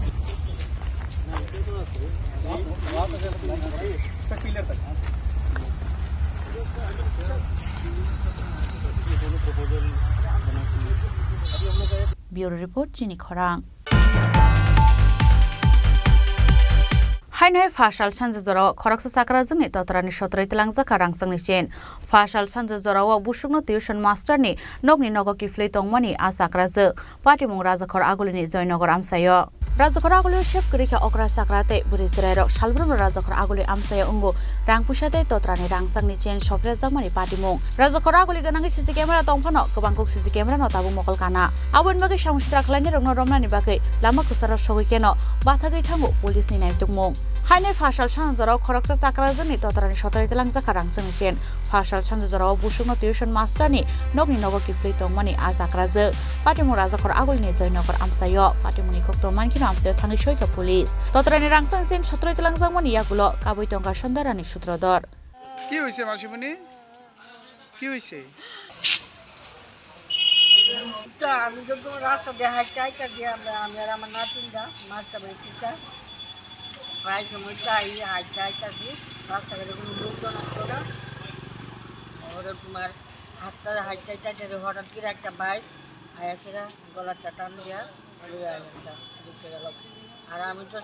Bureau Report, Chini Khorang. Haino hai phasal sanja jorao khoroksa chakrajwkni totrani sotroi tlangjak kha rangchakni chain. Phasal sanja jorao busukno tuition masterni nokni nogo kiphilwi tongmani a chakrajwk. Patimung Rajakhor Agulini Joynagar amchaio. Rajakhor Agulio sep kwrwi kha okra chakra tei bwrwi chwrairok salbrumno Rajakhor Aguli amchaio wngo rang puisa tei totrani rangchakni chain sophryajakmani patimung. Rajakhor Aguli gwnangwi C C camera tongphano kwbangkuk C C camera no tabuk mokol kana. Aboni bagwi samung sitra khlainai rokno romnani bagwi lama kwcharo sogwi keno bathagwi thango police ni naitukmung. Hainai phasal sanja jorao khoroksa chakrajwkni totrani sotroi tlangjak kha rangchakni chain. Phasal sanja jorao busukno tuition masterni nokni nogo kiphilwi tongmani a chakrajwk. Patimung Rajakhor Agulini Joynagar amchaio. Patimungni koktwma mankheno amchaio thangwi soikha police. Totrani rangchakni chain sotroi tlangjakmani yagulo kabui tongkha Sondarani sutrodor. কি হইছে মাসিমণি? কি হইছে? তো আমি তো তোমার রাস্তা দিয়ে হাঁটতে হাঁটতে দিয়ে আমরা, আমি আর আমার নাতিনরা মাস্টার বাড়ি টিচার প্রায় সময় যাই, হাঁটতে হাঁটতে আসি, রাস্তাঘাটে কোনো লোকজন আসতো না। ওরা তোমার হাঁটতে হাঁটতে হাঁটতে আসে, হঠাৎ করে একটা বাইক আয়া সেরা গলাটা টান দিয়া লইয়া একটা ঢুকে গেল। আর আমি তো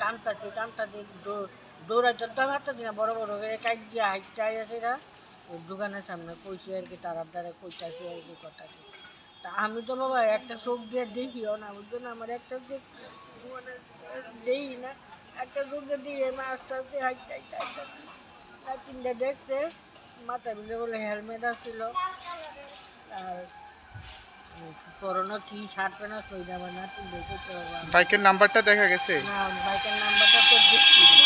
কান্তাছি, কান্তাছি, দৌ-, দৌড়াইতে তো পারতাছি না, বড় বড় করে কাইট দিয়া হাঁটতে আয়া সেরা ওই দোকানের সামনে কইছি আর কি, তারার দ্বারা কইতাছি আর কি কথা কি। তা আমি তো বাবা একটা চোখ দিয়ে দেখিও না, বুঝছো না? আমার একটা চোখ মানে দেই না, একটা চোখ দিয়ে দিয়ে আমি আস্তে আস্তে হাঁটতে হাঁটতে হাঁটতে হাঁটতে। না, তিনটা দেখছে, মাথার ভিতরে বলে হেলমেট আসছিল, আর পরনো কি শার্ট প্যান্ট আসলো, ওইটা আমার নাতি বের করতে পারবো আমি। বাইকের নাম্বারটা দেখা গেছে? না, বাইকের নাম্বারটা তো দেখছি না।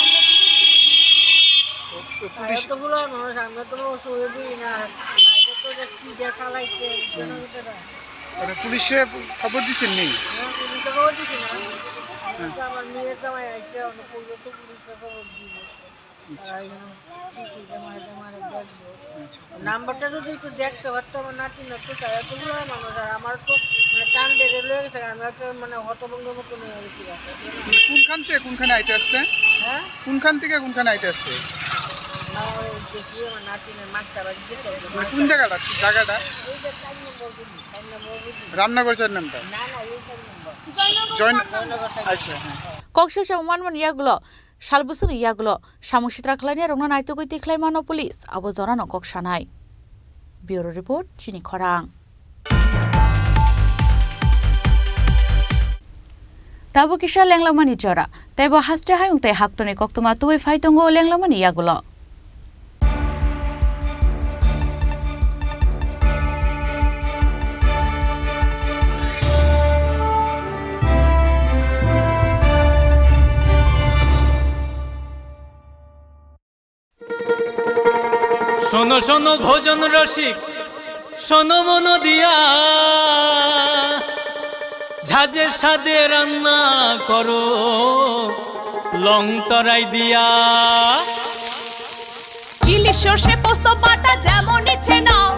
তো, তো পুলিশ তো বলো, মানুষ, আমরা তো সৌদি না, বাইরে তো দেখছি যে চালাইছে, কেন হতে পারে? মানে পুলিশে খবর দিছেন নি? হ্যাঁ, পুলিশে খবর দিছি না। হ্যাঁ। তো আমার মেয়ের জামাই আইছে, আমরা পুলিশে তো পুলিশে খবর দিব। আচ্ছা। তারা এখানে কি কি জমা জমা দেখবো। আচ্ছা। নাম্বারটা যদি একটু দেখতে পারতো, আমার নাতি নাতু তারা তো বুড়া মানুষ, আর আমার তো মানে টান বেড়ে লয়ে গেছে, আমি একটা মানে হতভম্বর মতো নিয়ে গেছি। কোনখান থেকে কোনখানে আইতে আসতে? হ্যাঁ? কোনখান থেকে কোনখানে আইতে আসতে? না, ওই দেখি আমার নাতিনের মাস্টার বাড়ি যেতে হবে। মানে কোন জায়গাটা? জায়গাটা? এই যে চার নম্বর গলি, চার নম্বর গলি। রামনগর চার নম্বর? না, না, এই চার নম্বর। জয়নগর জয়ন-, চার নম্বর। আচ্ছা, হ্যাঁ। Koksil se manmani yagulo, sal bwswkni yagulo samung sitra khlainai rokno naitugwi tikhlai mano police, abo jorano kok sanai. Bureau Report, Chini Khorang. Tabuk kisa lenglamani jora, teibo haste hayung tei haktorni koktwma tubui phai tongo lenglamani yagulo. শোনো শোনো ভোজন রসিক, শোনো মন দিয়া, ঝাঁঝে স্বাদে রান্না করো লং তরাই দিয়া। ইলিশ সর্ষে পোস্ত বাটা যেমন ইচ্ছে নাও,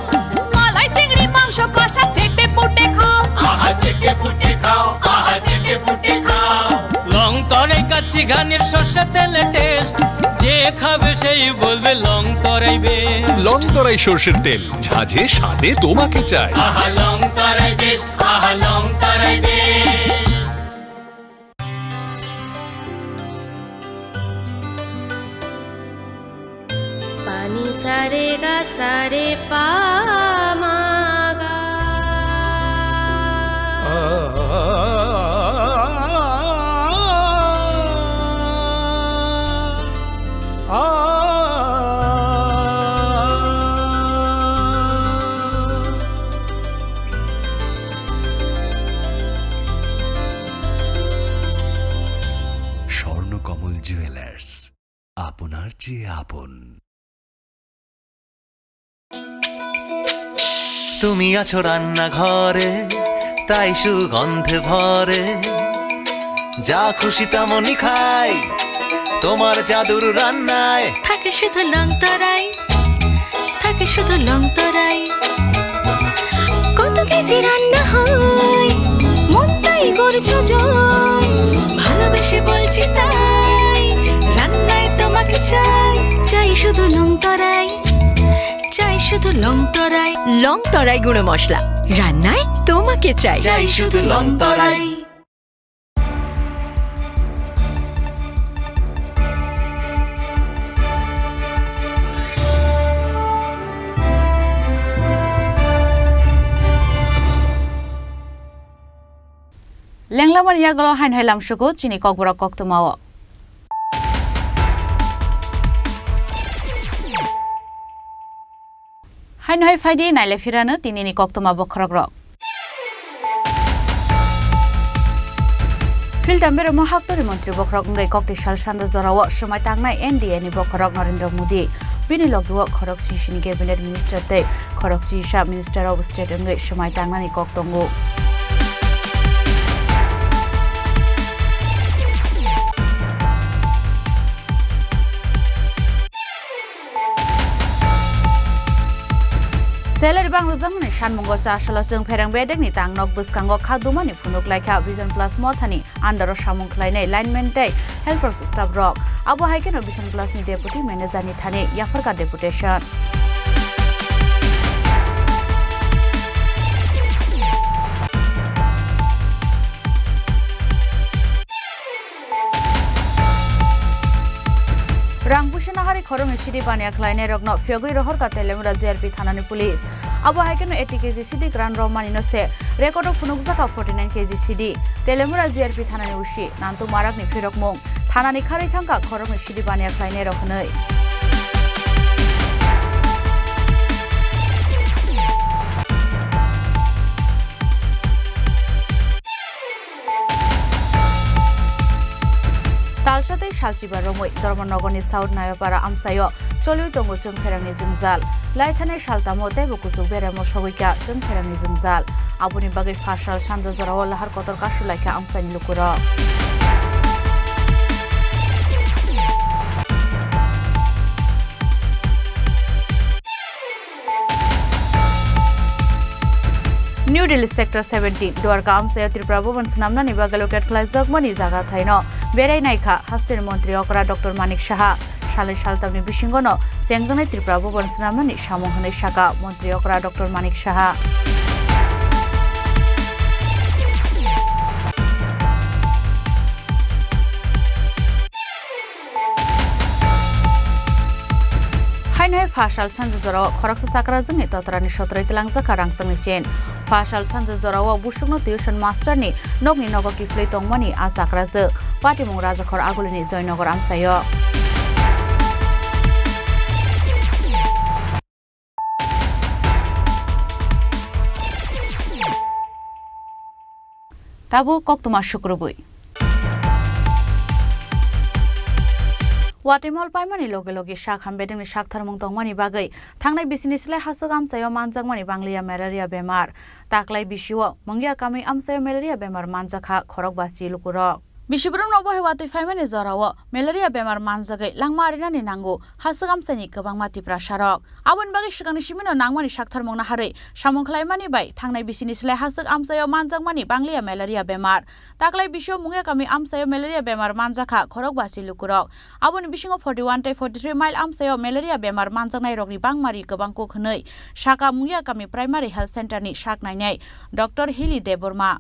মালাই চিংড়ি মাংস কষা চেটে পুটে খাও। আহা চেটে পুটে খাও, আহা চেটে পুটে খাও। লং তরাই কাচ্চি ঘানির সর্ষে তেলে টেস্ট, যে খাবে সেই বলবে লং তরাই বেশ। লং তরাই সর্ষের তেল, ঝাঁঝে স্বাদে তোমাকে চাই। আহা লং তরাই বেশ, আহা লং তরাই বেশ। Pani sa re ga sa re pa ma ga. কমল জুয়েলার্স, আপনার চেয়ে আপন। তুমি আছো রান্নাঘরে, তাই সুগন্ধে ভরে। যা খুশি তেমনই খাই, তোমার জাদুর রান্নায়। থাকে শুধু লং তরাই, থাকে শুধু লং তরাই। কত কেজি রান্না হয়, মনটাই করছো জয়। ভালোবেসে বলছি তাই, রান্নায় তোমাকে চাই। চাই শুধু লং তরাই, চাই শুধু লং তরাই। লং তরাই গুঁড়ো মশলা, রান্নায় তোমাকে চাই। চাই শুধু লং তরাই। Lenglamani yagulo haino hai lamsugo chini kokborok koktwmao. Haino hai phaidi naile phirano tinini koktwma bokhorokrok. Philtam beremo haktori montri bokhorok wngwi kokti sal sanja jorao swmai tangnai N D A ni bokhorok Narendra Modi. Bini logi o khorok sisini cabinet minister tei khorok chisa minister of state wngwi swmai tangnani kok tongo. Salary bang rwjakmani sanmungo chasalo chwng pherang bedekni tangnok bwskango kha dumani phunuk laikha Vision Plus mothani under o samung khlainai lineman tei helper staff rok. Abo hai kheno Vision Plus ni deputy manager ni thani yapharkha deputation. Rang puisa nahari khoroknwi sidi baniya khlainairokno phiyogwi rohorkha Teliamura G R P thanani police. Abo hai kheno eighty K G sidi kwran rommanino se record-o phunukjakha forty nine K G sidi. Teliamura G R P thanani O C Nantu Marakni phirokmung. Thanani kharwi thangkha khoroknwi sidi baniya khlainairok hwnwi. Talsa tei salchiba romwi Dharmanagarni South Nayapara amchaio choliwi tongo chwng pherangni jwngjal. Laithanai saltamo teibo kuchuk beraimo sogwikha chwng pherangni jwngjal. Aboni bagwi pha sal sanja jorao lahar kotor kasulaikha amchaini lukurok. New Delhi Sector seventeen, Dwarka amchaio Tripura Bhavan swnamnani bagwi allocate khlaijakmani jaga thaino berai naikha hasteni montri okra Doctor Manik Saha. Salnwi saltamni bisingono chengjaknai Tripura Bhavan swnamnani samung hwnwi sakha montri okra Doctor Manik Saha. Haino hai pha sal sanja jorao khoroksa chakrajwkni totrani sotroi twlangjakha rangchakni chain. Pha sal sanja jorao busukno tuition masterni nokni nogo kiphilwi tongmani a chakrajwk patimung Rajakhor Agulini Joynagar amchaio. Tabuk koktwma sukrubwi. Watwi mol paimani loge loge sak ham bedengni sak tharmung tongmani bagwi thangnai bisini slai haswk amchaio manjakmani bangliya malaria bemar. Taklai bisio Mungia kami amchaio malaria bemar manjakha khorok basi lukurok. Bisi borokno obo hai watwi phaimani jorao malaria bemar manjagwi langma arinani nango haswk amchaini kwbangma Tiprasarok. Aboni bagwi swkangni simino nangmani saktharmung naharwi samung khlaimani bai thangnai bisini slai haswk amchaio manjakmani bangliya malaria bemar. Taklai bisio Mungia kami amchaio malaria bemar manjakha khorok basi lukurok. Aboni bisingo forty one tei forty three mile amchaio malaria bemar manjaknairokni bangmari kwbang kuk hwnwi sakha Mungia kami Primary Health Center ni sak nainai Doctor Hili Debbarma.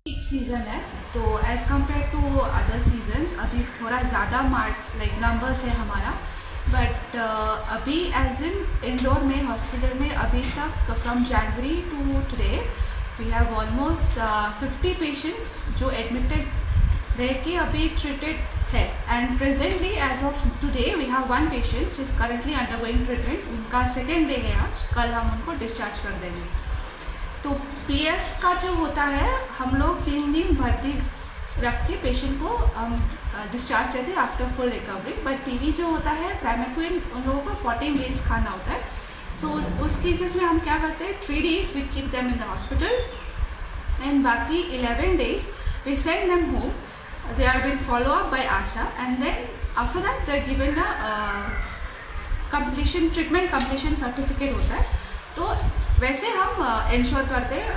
Peak season है, तो as compare to other seasons अभी थोड़ा ज़्यादा marks, like, numbers है हमारा। बट अभी as in Indore में हॉस्पिटल में अभी तक, from January to today, we have almost fifty patients जो एडमिटेड रह के अभी ट्रीटेड है। And presently, as of today, we have one patient, she is currently undergoing treatment। उनका सेकेंड डे है आज, कल हम उनको डिस्चार्ज कर देंगे। तो पीएफ का जो होता है, हम लोग तीन दिन भर्ती रख के पेशेंट को हम डिस्चार्ज देते हैं after full recovery। But PV जो होता है, प्राइमेक्विन, उन लोगों को फोर्टीन डेज खाना होता है। सो उस केसेस में हम क्या करते हैं, three days we keep them in the hospital and बाकी eleven days we send them home। They are being follow up by ASHA and then after that they are given a completion, treatment completion certificate होता है। तो वैसे हम इंश्योर करते हैं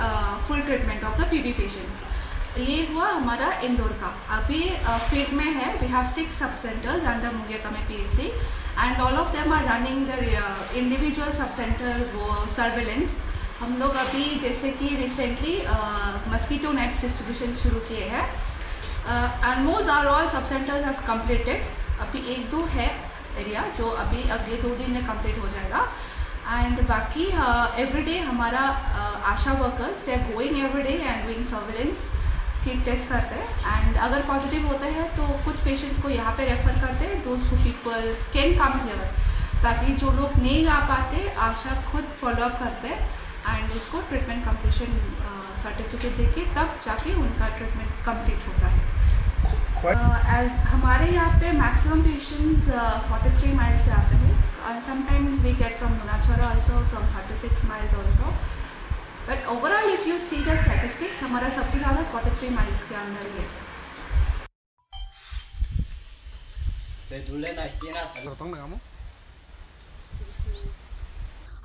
full treatment of the PV patients। ये हुआ हमारा इंदौर का। अभी फील्ड में है, we have six sub centers under मुंगियाकामी PHC and all of them are running the individual sub center वो सर्वेलेंस। हम लोग अभी जैसे कि रिसेंटली मस्कीटो नेट्स डिस्ट्रीब्यूशन शुरू किए हैं। Almost are all sub centers have completed। अभी एक दो है एरिया जो अभी अगले दो दिन में कंप्लीट हो जाएगा। एंड बाकी एवरीडे हमारा ASHA workers, they are going every day and doing surveillance, kit test करते हैं। एंड अगर पॉजिटिव होता है तो कुछ पेशेंट्स को यहाँ पे रेफर करते हैं, those who people can come here। बाकी जो लोग नहीं आ पाते, आशा खुद फॉलो अप करते हैं एंड उसको ट्रीटमेंट कंप्लीशन सर्टिफिकेट देके तब जाके उनका ट्रीटमेंट कंप्लीट होता है। एज हमारे यहाँ पे maximum patients forty three miles से आते हैं। Sometimes we get from Munachara also, from thirty six miles also। But overall if you see the statistics, हमारा सबसे ज़्यादा फोर्टी थ्री माइल्स के अंदर ही है।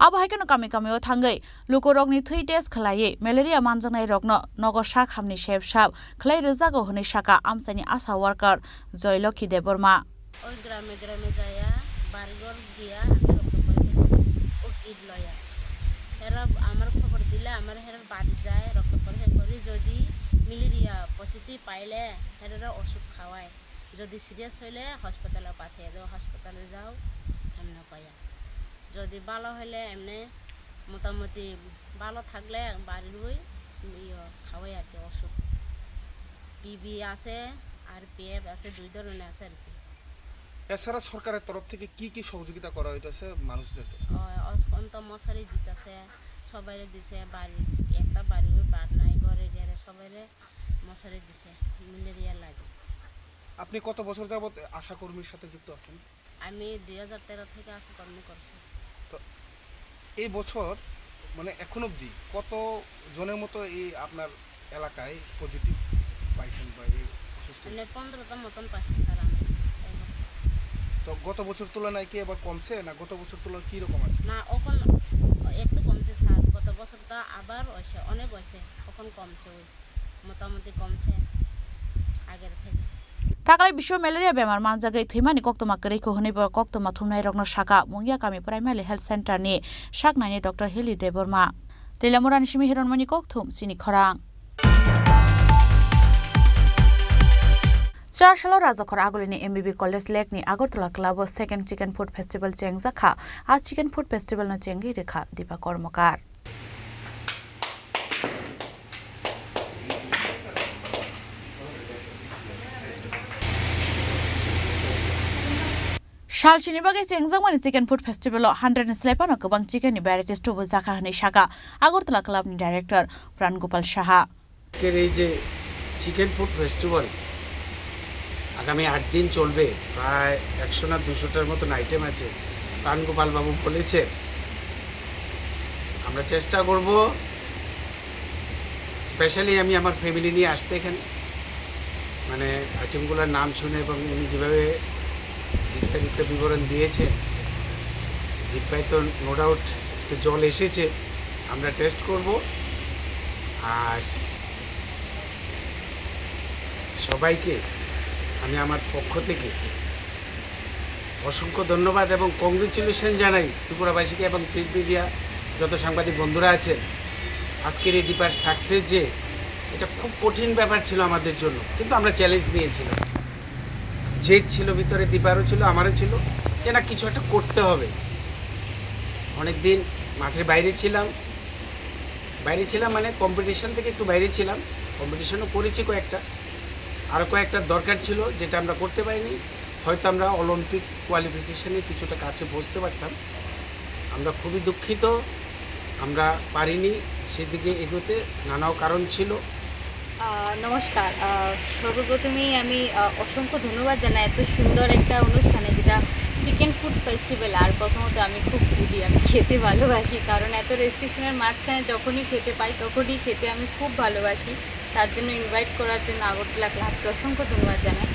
Abo hai kheno kami kami o thangwi lukurokni thwi test khlaiwi malaria manjaknairokno nogo sak hamni sep sap khlai rwjago hwnwi sakha amchaini ASHA worker Joylokhi Debbarma. Oi grame grame jaya, bari ghor giya, ami rokto porikhe kori, o kit loya. Hera amar khobor dile amar hera bari jai, rokto porikhe kori, jodi malaria positive paile herera osuk khawai. Jodi serious hoile hospital-o pathe do, hospital-o jao, emne koya. Jodi bhalo hoile emne motamoti bhalo thagle bari rwi iyo khawai ar ki osuk। PV আছে, আর পিএফ আছে, দুই ধরনের আছে আর কি। এছাড়া সরকারের তরফ থেকে কি কি সহযোগিতা করা হইতেছে মানুষদেরকে? অ-, অস-, অন্ত মশারি দিতেছে, সবাইরে দিছে, বাড়ি, একটা বাড়িও বাদ নাই, ঘরে ঘরে সবাইরে মশারি দিছে, ম্যালেরিয়া লাগে। আপনি কত বছর যাবত আশা কর্মীর সাথে যুক্ত আছেন? আমি দুই হাজার তেরো থেকে আশা কর্মী করছি। তো এই বছর, মানে, এখন অবধি কত জনের মতো এই আপনার এলাকায় পজিটিভ পাইছেন বা এই অসুস্থ? মানে, পনেরোটা মতন পাইছি স্যার আমি এই বছর। তো গত বছর তুলনায় কি এবার কমছে, না গত বছর তুলনায় কি রকম আছে? না, এখন একটু কমছে স্যার, গত বছর তো আবার হয়েছে, অনেক হয়েছে, এখন কমছে, ওই মোটামুটি কমছে আগের থেকে। Taklai bisio malaria bemar manjagwi thwimani koktwma kwrwi kho hwnwi bo koktwma thumnairokno sakha Mungiakami Primary Health Center ni saknaini Doctor Heli Debbarma. Teilamurani simi Hironmoni kokthum chini khorang. Chasalo Rajakhor Agulini M B B College Lake ni Agartala Club o second Chicken Food Festival chengjak kha. A Chicken Food Festival no chengwi rwkha Dipa Kormokar. Salsini bagwi chengjakmani Chicken Food Festival o hundred ni slai phano kwbang chicken ni varieties tubujakha hwnwi sakha Agartala Club ni director Pran Gopal Saha. আজকের এই যে chicken food festival আগামী আট দিন চলবে, প্রায় একশো না দুশোটার মতন আইটেম আছে। প্রাণগোপাল বাবু বলেছেন, আমরা চেষ্টা করব, স্পেশালি আমি আমার ফ্যামিলি নিয়ে আসতে এখানে, মানে, আইটেমগুলোর নাম শুনে এবং উনি যেভাবে বিস্তারিত বিবরণ দিয়েছেন, জিহ্বায় তো নো ডাউট একটু জল এসেছে। আমরা টেস্ট করব। আর সবাইকে আমি আমার পক্ষ থেকে অসংখ্য ধন্যবাদ এবং কংগ্রেচুলেশন জানাই ত্রিপুরাবাসীকে এবং প্রিন্ট মিডিয়া যত সাংবাদিক বন্ধুরা আছেন। আজকের এই দীপার সাকসেস যে, এটা খুব কঠিন ব্যাপার ছিল আমাদের জন্য, কিন্তু আমরা চ্যালেঞ্জ নিয়েছিলাম। জেদ ছিল ভিতরে, দীপারও ছিল, আমারও ছিল, যে না, কিছু একটা করতে হবে। অনেক দিন মাঠের বাইরে ছিলাম, বাইরে ছিলাম মানে কম্পিটিশন থেকে একটু বাইরে ছিলাম, কম্পিটিশনও করেছি কয়েকটা, আরও কয়েকটা দরকার ছিল যেটা আমরা করতে পারিনি। হয়তো আমরা অলিম্পিক কোয়ালিফিকেশনে কিছুটা কাছে পৌঁছতে পারতাম, আমরা খুবই দুঃখিত, আমরা পারিনি সেদিকে এগোতে, নানাও কারণ ছিল। আহ, নমস্কার। আহ, সর্বপ্রথমেই আমি, আহ, অসংখ্য ধন্যবাদ জানাই এত সুন্দর একটা অনুষ্ঠানে, যেটা চিকেন ফুড ফেস্টিভ্যাল। আর প্রথমত আমি খুব ফুডি, আমি খেতে ভালোবাসি, কারণ এত রেস্ট্রিকশনের মাঝখানে যখনই খেতে পাই তখনই খেতে আমি খুব ভালোবাসি। তার জন্য ইনভাইট করার জন্য আগরতলা ক্লাবকে অসংখ্য ধন্যবাদ জানাই।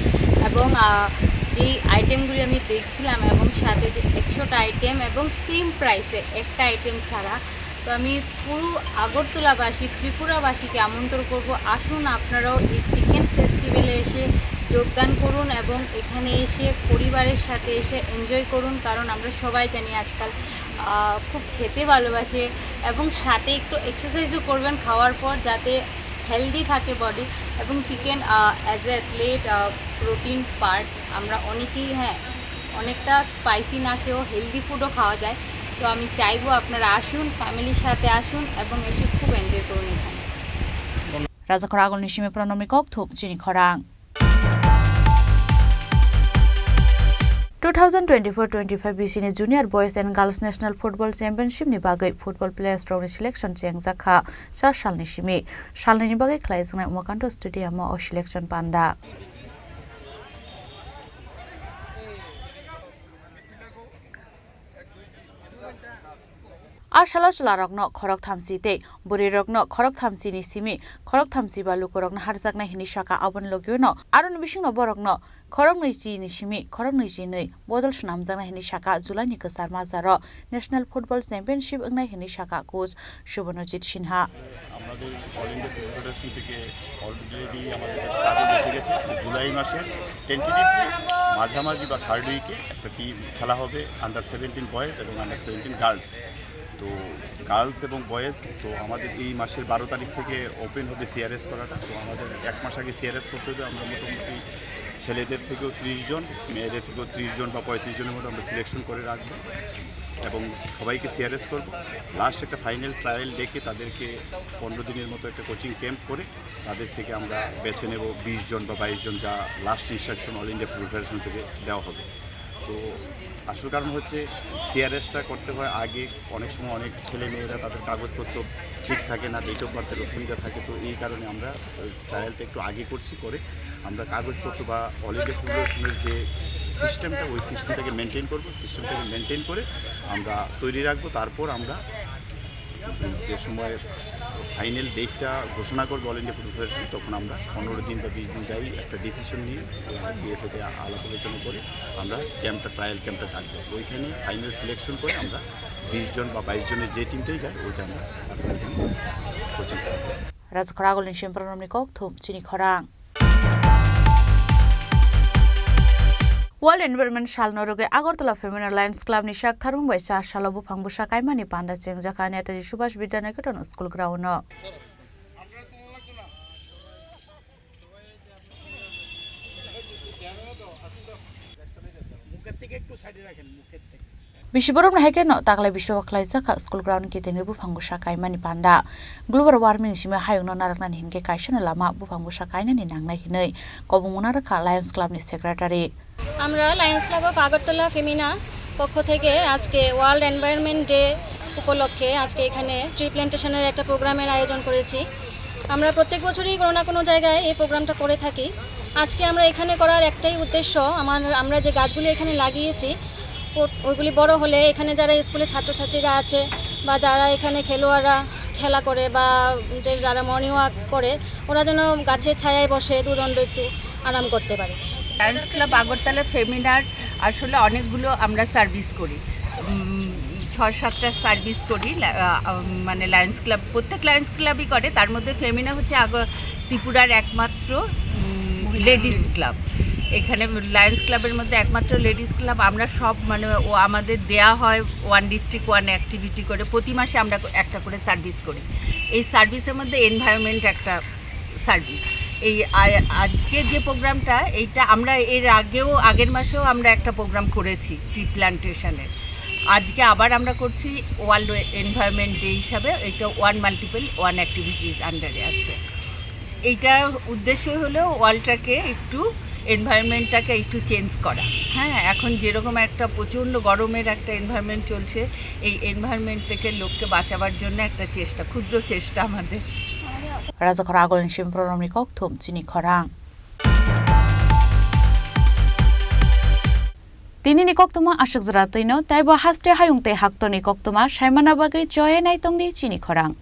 এবং, আহ, যেই আইটেমগুলি আমি দেখছিলাম এবং সাথে যে একশোটা আইটেম এবং সেম প্রাইসে একটা আইটেম ছাড়া, তো আমি পুরো আগরতলাবাসী, ত্রিপুরাবাসীকে আমন্ত্রণ করব, আসুন আপনারাও এই চিকেন ফেস্টিভ্যালে এসে যোগদান করুন এবং এখানে এসে পরিবারের সাথে এসে এনজয় করুন, কারণ আমরা সবাই জানি আজকাল, আহ, খুব খেতে ভালোবাসে এবং সাথে একটু এক্সারসাইজও করবেন খাওয়ার পর, যাতে হেলদি থাকে বডি। এবং chicken, ah, as a athlete, ah, protein part, আমরা অনেকেই, হ্যাঁ, অনেকটা স্পাইসি না খেয়েও হেলদি ফুডও খাওয়া যায়। তো আমি চাইবো আপনারা আসুন, ফ্যামিলির সাথে আসুন এবং এসে খুব এনজয় করুন এখানে। Rajakhor agulni simi pranamni kok thum chini khorang. Two thousand twenty-four twenty-five bisini Junior Boys and Girls National Football Championship ni bagwi football players rokni selection chengjak kha cha salni simi. Salnini bagwi khlaijaknai Umakanto Stadium o selection panda. A salo chwlarokno khorok thamchi tei bwrwirokno khorok thamchini simi khorok thamchi ba lukurokno harjaknai hwnwi saka. Aboni logio'-no aroni bisingno borokno khorok nwi chini simi khorok nwi chinwi bodol swnamjaknai hwnwi saka. July ni kwchar majaro National Football Championship wngnai hwnwi saka coach Subhajit Sinha. আমাদের all India football federation থেকে অলরেডি আমাদের কাছে কাগজ এসে গেছে। তো জুলাই মাসের টেন্টেটিভলি মাঝামাঝি বা থার্ড উইকে একটা টিম খেলা হবে, আন্ডার সেভেন্টিন বয়েজ এবং আন্ডার সেভেন্টিন গার্লস। তো গার্লস এবং বয়েজ, তো আমাদের এই মাসের বারো তারিখ থেকে ওপেন হবে সিআরএস করাটা। তো আমাদের এক মাস আগে সিআরএস করতে হবে। আমরা মোটামুটি ছেলেদের থেকেও ত্রিশ জন, মেয়েদের থেকেও ত্রিশ জন বা পঁয়ত্রিশ জনের মতো আমরা সিলেকশন করে রাখবো এবং সবাইকে সিআরএস করব। লাস্ট একটা ফাইনাল ট্রায়াল ডেকে তাদেরকে পনেরো দিনের মতো একটা কোচিং ক্যাম্প করে তাদের থেকে আমরা বেছে নেব বিশ জন বা বাইশ জন, যা last instruction all India football federation থেকে দেওয়া হবে। তো আসল কারণ হচ্ছে সিআরএসটা করতে হয় আগে, অনেক সময় অনেক ছেলে মেয়েরা তাদের কাগজপত্র ঠিক থাকে না, ডেট অফ বার্থের অসুবিধা থাকে। তো এই কারণে আমরা ওই ট্রায়ালটা একটু আগে করছি, করে আমরা কাগজপত্র বা অল ইন্ডিয়া ফুটবল ফেডারেশনের যে সিস্টেমটা, ওই সিস্টেমটাকে মেনটেন করবো। সিস্টেমটাকে মেনটেন করে আমরা তৈরি রাখবো। তারপর আমরা যে সময় ফাইনাল ডেটটা ঘোষণা করবে অল ইন্ডিয়া ফুটবল ফেডারেশন, তখন আমরা পনেরো দিন বা বিশ দিন যাই একটা ডিসিশন নিয়ে বিএফএতে আলাপ আলোচনা করে আমরা ক্যাম্পটা, ট্রায়াল ক্যাম্পটা ডাকবো। ওইখানে ফাইনাল সিলেকশন করে আমরা বিশ জন বা বাইশ জনের যে টিমটাই যায়, ওইটা আমরা কোচিং করবো। Rajakhor agulni simi pranamni kok thum chini khorang. World Environment Salno rwgwi Agartala Feminine Lions Club ni sak tharmung bai cha salo buphang bwsa kaimani panda chengjak kha Netaji Subhash Vidya Niketan School ground o. Bisi borokno hai kheno taklai bisio khlaijak kha school ground kitingwi buphang bwsa kaimani panda. Global warming simi hayungno narwknani hinkhe kaisano lama buphang bwsa kainani nangnai hinwi kobongma narwkha Lions Club ni secretary. আমরা Lions club of Agartala ফেমিনা পক্ষ থেকে আজকে world environment day উপলক্ষে আজকে এখানে ট্রি প্ল্যান্টেশনের একটা প্রোগ্রামের আয়োজন করেছি। আমরা প্রত্যেক বছরই কোনো না কোনো জায়গায় এই প্রোগ্রামটা করে থাকি। আজকে আমরা এখানে করার একটাই উদ্দেশ্য, আমার, আমরা যে গাছগুলি এখানে লাগিয়েছি, ও-, ওইগুলি বড় হলে এখানে যারা স্কুলে ছাত্রছাত্রীরা আছে বা যারা এখানে খেলোয়াড়রা খেলা করে বা যে যারা মর্নিং ওয়াক করে, ওরা যেন গাছের ছায়ায় বসে দুদণ্ড একটু আরাম করতে পারে। লায়ন্স ক্লাব আগরতলা ফেমিনার আসলে অনেকগুলো আমরা সার্ভিস করি, উম, ছ সাতটা সার্ভিস করি, লা-, আহ, মানে লায়ন্স ক্লাব, প্রত্যেক লায়ন্স ক্লাবই করে। তার মধ্যে ফেমিনা হচ্ছে আগ-, ত্রিপুরার একমাত্র, উম, মহিলা লেডিস ক্লাব। এখানে লায়ন্স ক্লাবের মধ্যে একমাত্র লেডিস ক্লাব। আমরা সব, মানে, ও আমাদের দেয়া হয় ওয়ান ডিস্ট্রিক্ট ওয়ান অ্যাক্টিভিটি করে, প্রতি মাসে আমরা একটা করে সার্ভিস করি। এই সার্ভিসের মধ্যে এনভায়রনমেন্ট একটা সার্ভিস। এই আ-, আজকে যে প্রোগ্রামটা, এইটা আমরা এর আগেও, আগের মাসেও আমরা একটা প্রোগ্রাম করেছি ট্রি প্ল্যান্টেশনের। আজকে আবার আমরা করছি ওয়ার্ল্ড এনভায়রনমেন্ট ডে হিসাবে। এটা ওয়ান মাল্টিপল ওয়ান অ্যাক্টিভিটির আন্ডারে আছে। এইটার উদ্দেশ্য হলো ওয়ার্ল্ডটাকে একটু, এনভায়রনমেন্টটাকে একটু চেঞ্জ করা। হ্যাঁ, এখন যেরকম একটা প্রচণ্ড গরমের একটা এনভায়রনমেন্ট চলছে, এই এনভায়রনমেন্ট থেকে লোককে বাঁচাবার জন্য একটা চেষ্টা, ক্ষুদ্র চেষ্টা আমাদের। Rajakhor agulni simproromni kokthum chini khorang. Tinini koktwma aswk jora twino, taibo haste hayung tei haktorni koktwma saimana bagwi choya naitongdi chini khorang.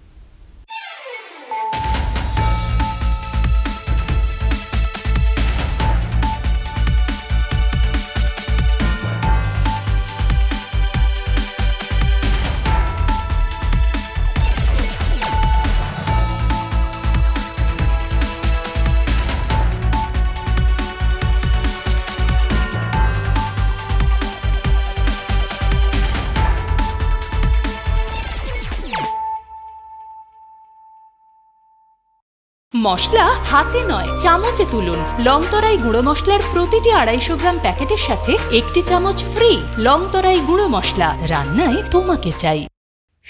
মশলা হাতে নয়, চামচে তুলুন। লংতরাই গুঁড়ো মশলার প্রতিটি আড়াইশো গ্রাম প্যাকেটের সাথে একটি চামচ ফ্রি। লংতরাই গুঁড়ো মশলা, রান্নায় তোমাকে চাই।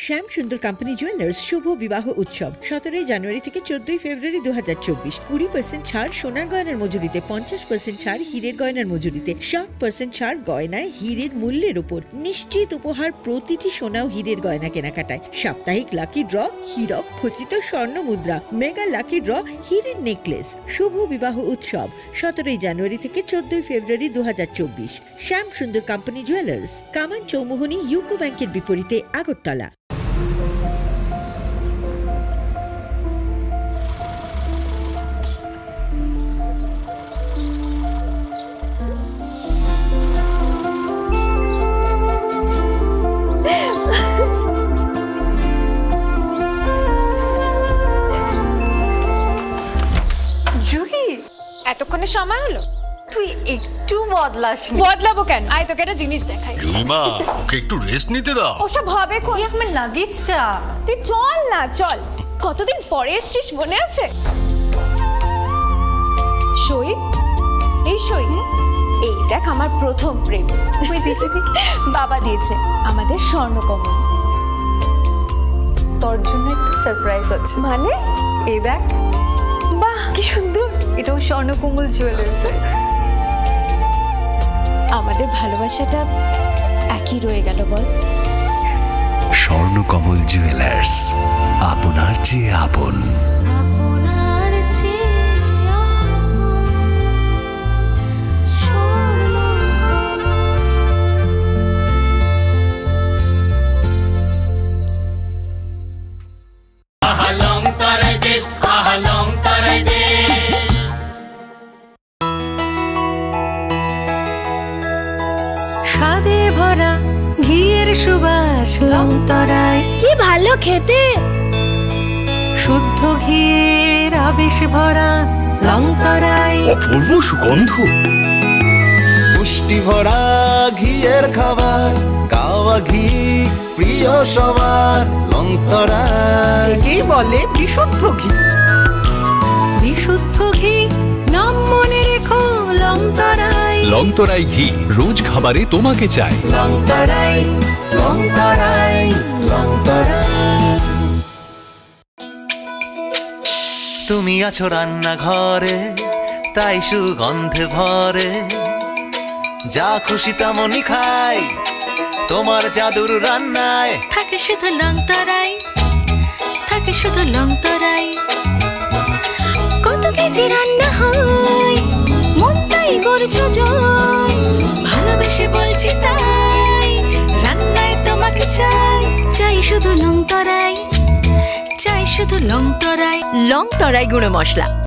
শ্যাম সুন্দর কোম্পানি জুয়েলার্স শুভ বিবাহ উৎসব সতেরোই জানুয়ারি থেকে চোদ্দই ফেব্রুয়ারি দু হাজার চব্বিশ। কুড়ি পার্সেন্ট ছাড় সোনার গয়নার মজুরিতে, পঞ্চাশ পার্সেন্ট ছাড় হীরের গয়নার মজুরিতে, সাত পার্সেন্ট ছাড় গয়নায় হীরের মূল্যের উপর। নিশ্চিত উপহার প্রতিটি সোনা ও হীরের গয়না কেনাকাটায়। সাপ্তাহিক লাকি ড্র, হীরক খচিত স্বর্ণ মুদ্রা, মেগা লাকি ড্র, হীরের নেকলেস। শুভ বিবাহ উৎসব সতেরোই জানুয়ারি থেকে চোদ্দই ফেব্রুয়ারি দু হাজার চব্বিশ। শ্যাম সুন্দর কোম্পানি জুয়েলার্স, কামান চৌমুহনী ইউকো ব্যাংকের বিপরীতে, আগরতলা। জুহি, এতক্ষণে সময় হলো? তুই একটু বদলাসনি। বদলাবো কেন? আয়, তোকে একটা জিনিস দেখাই। জুইমা, ওকে একটু রেস্ট নিতে দাও। ওসব হবে কোন? এই আমার লাগেজটা। তুই চল না, চল। কতদিন পরে এসছিস, মনে আছে? সই, এই সই। এই দেখ, আমার প্রথম প্রেম। ওই দেখে দেখে বাবা দিয়েছে আমাদের স্বর্ণকমল। তোর জন্য একটা সারপ্রাইজ আছে। মানে? এই দেখ। বাহ, কি সুন্দর। এটাও স্বর্ণকমল জুয়েলার্সের। আমাদের ভালোবাসাটা একই রয়ে গেল, বল? স্বর্ণকমল জুয়েলার্স, আপনার চেয়ে আপন। আপনার চেয়ে আপন। আহা লং তরাই বেস্ট, আহা লং তরাই বেস্ট। স্বাদে ভরা ঘিয়ের সুবাস লং তরাই। কি ভালো খেতে। শুদ্ধ ঘিয়ের আবেশ ভরা লং তরাই। অপূর্ব সুগন্ধ। পুষ্টি ভরা ঘিয়ের খাবার, গাওয়া ঘি প্রিয় সবার, লং তরাই। একেই বলে বিশুদ্ধ ঘি। বিশুদ্ধ ঘি, নাম মনে রেখো লং তরাই। লং তরাই ঘি, রোজ খাবারে তোমাকে চাই। লং তরাই, লং তরাই, লং তরাই। তুমি আছো রান্নাঘরে, তাই সুগন্ধে ভরে। যা খুশি তেমনই খাই তোমার জাদুর রান্নায়। থাকে শুধু লং তরাই, থাকে শুধু লং তরাই। কত কেজি রান্না হয়, মন তাই করছো জয়। ভালোবেসে বলছি তাই, রান্নায় তোমাকে চাই। চাই শুধু লং তরাই, চাই শুধু লং তরাই। লং তরাই গুঁড়ো মশলা,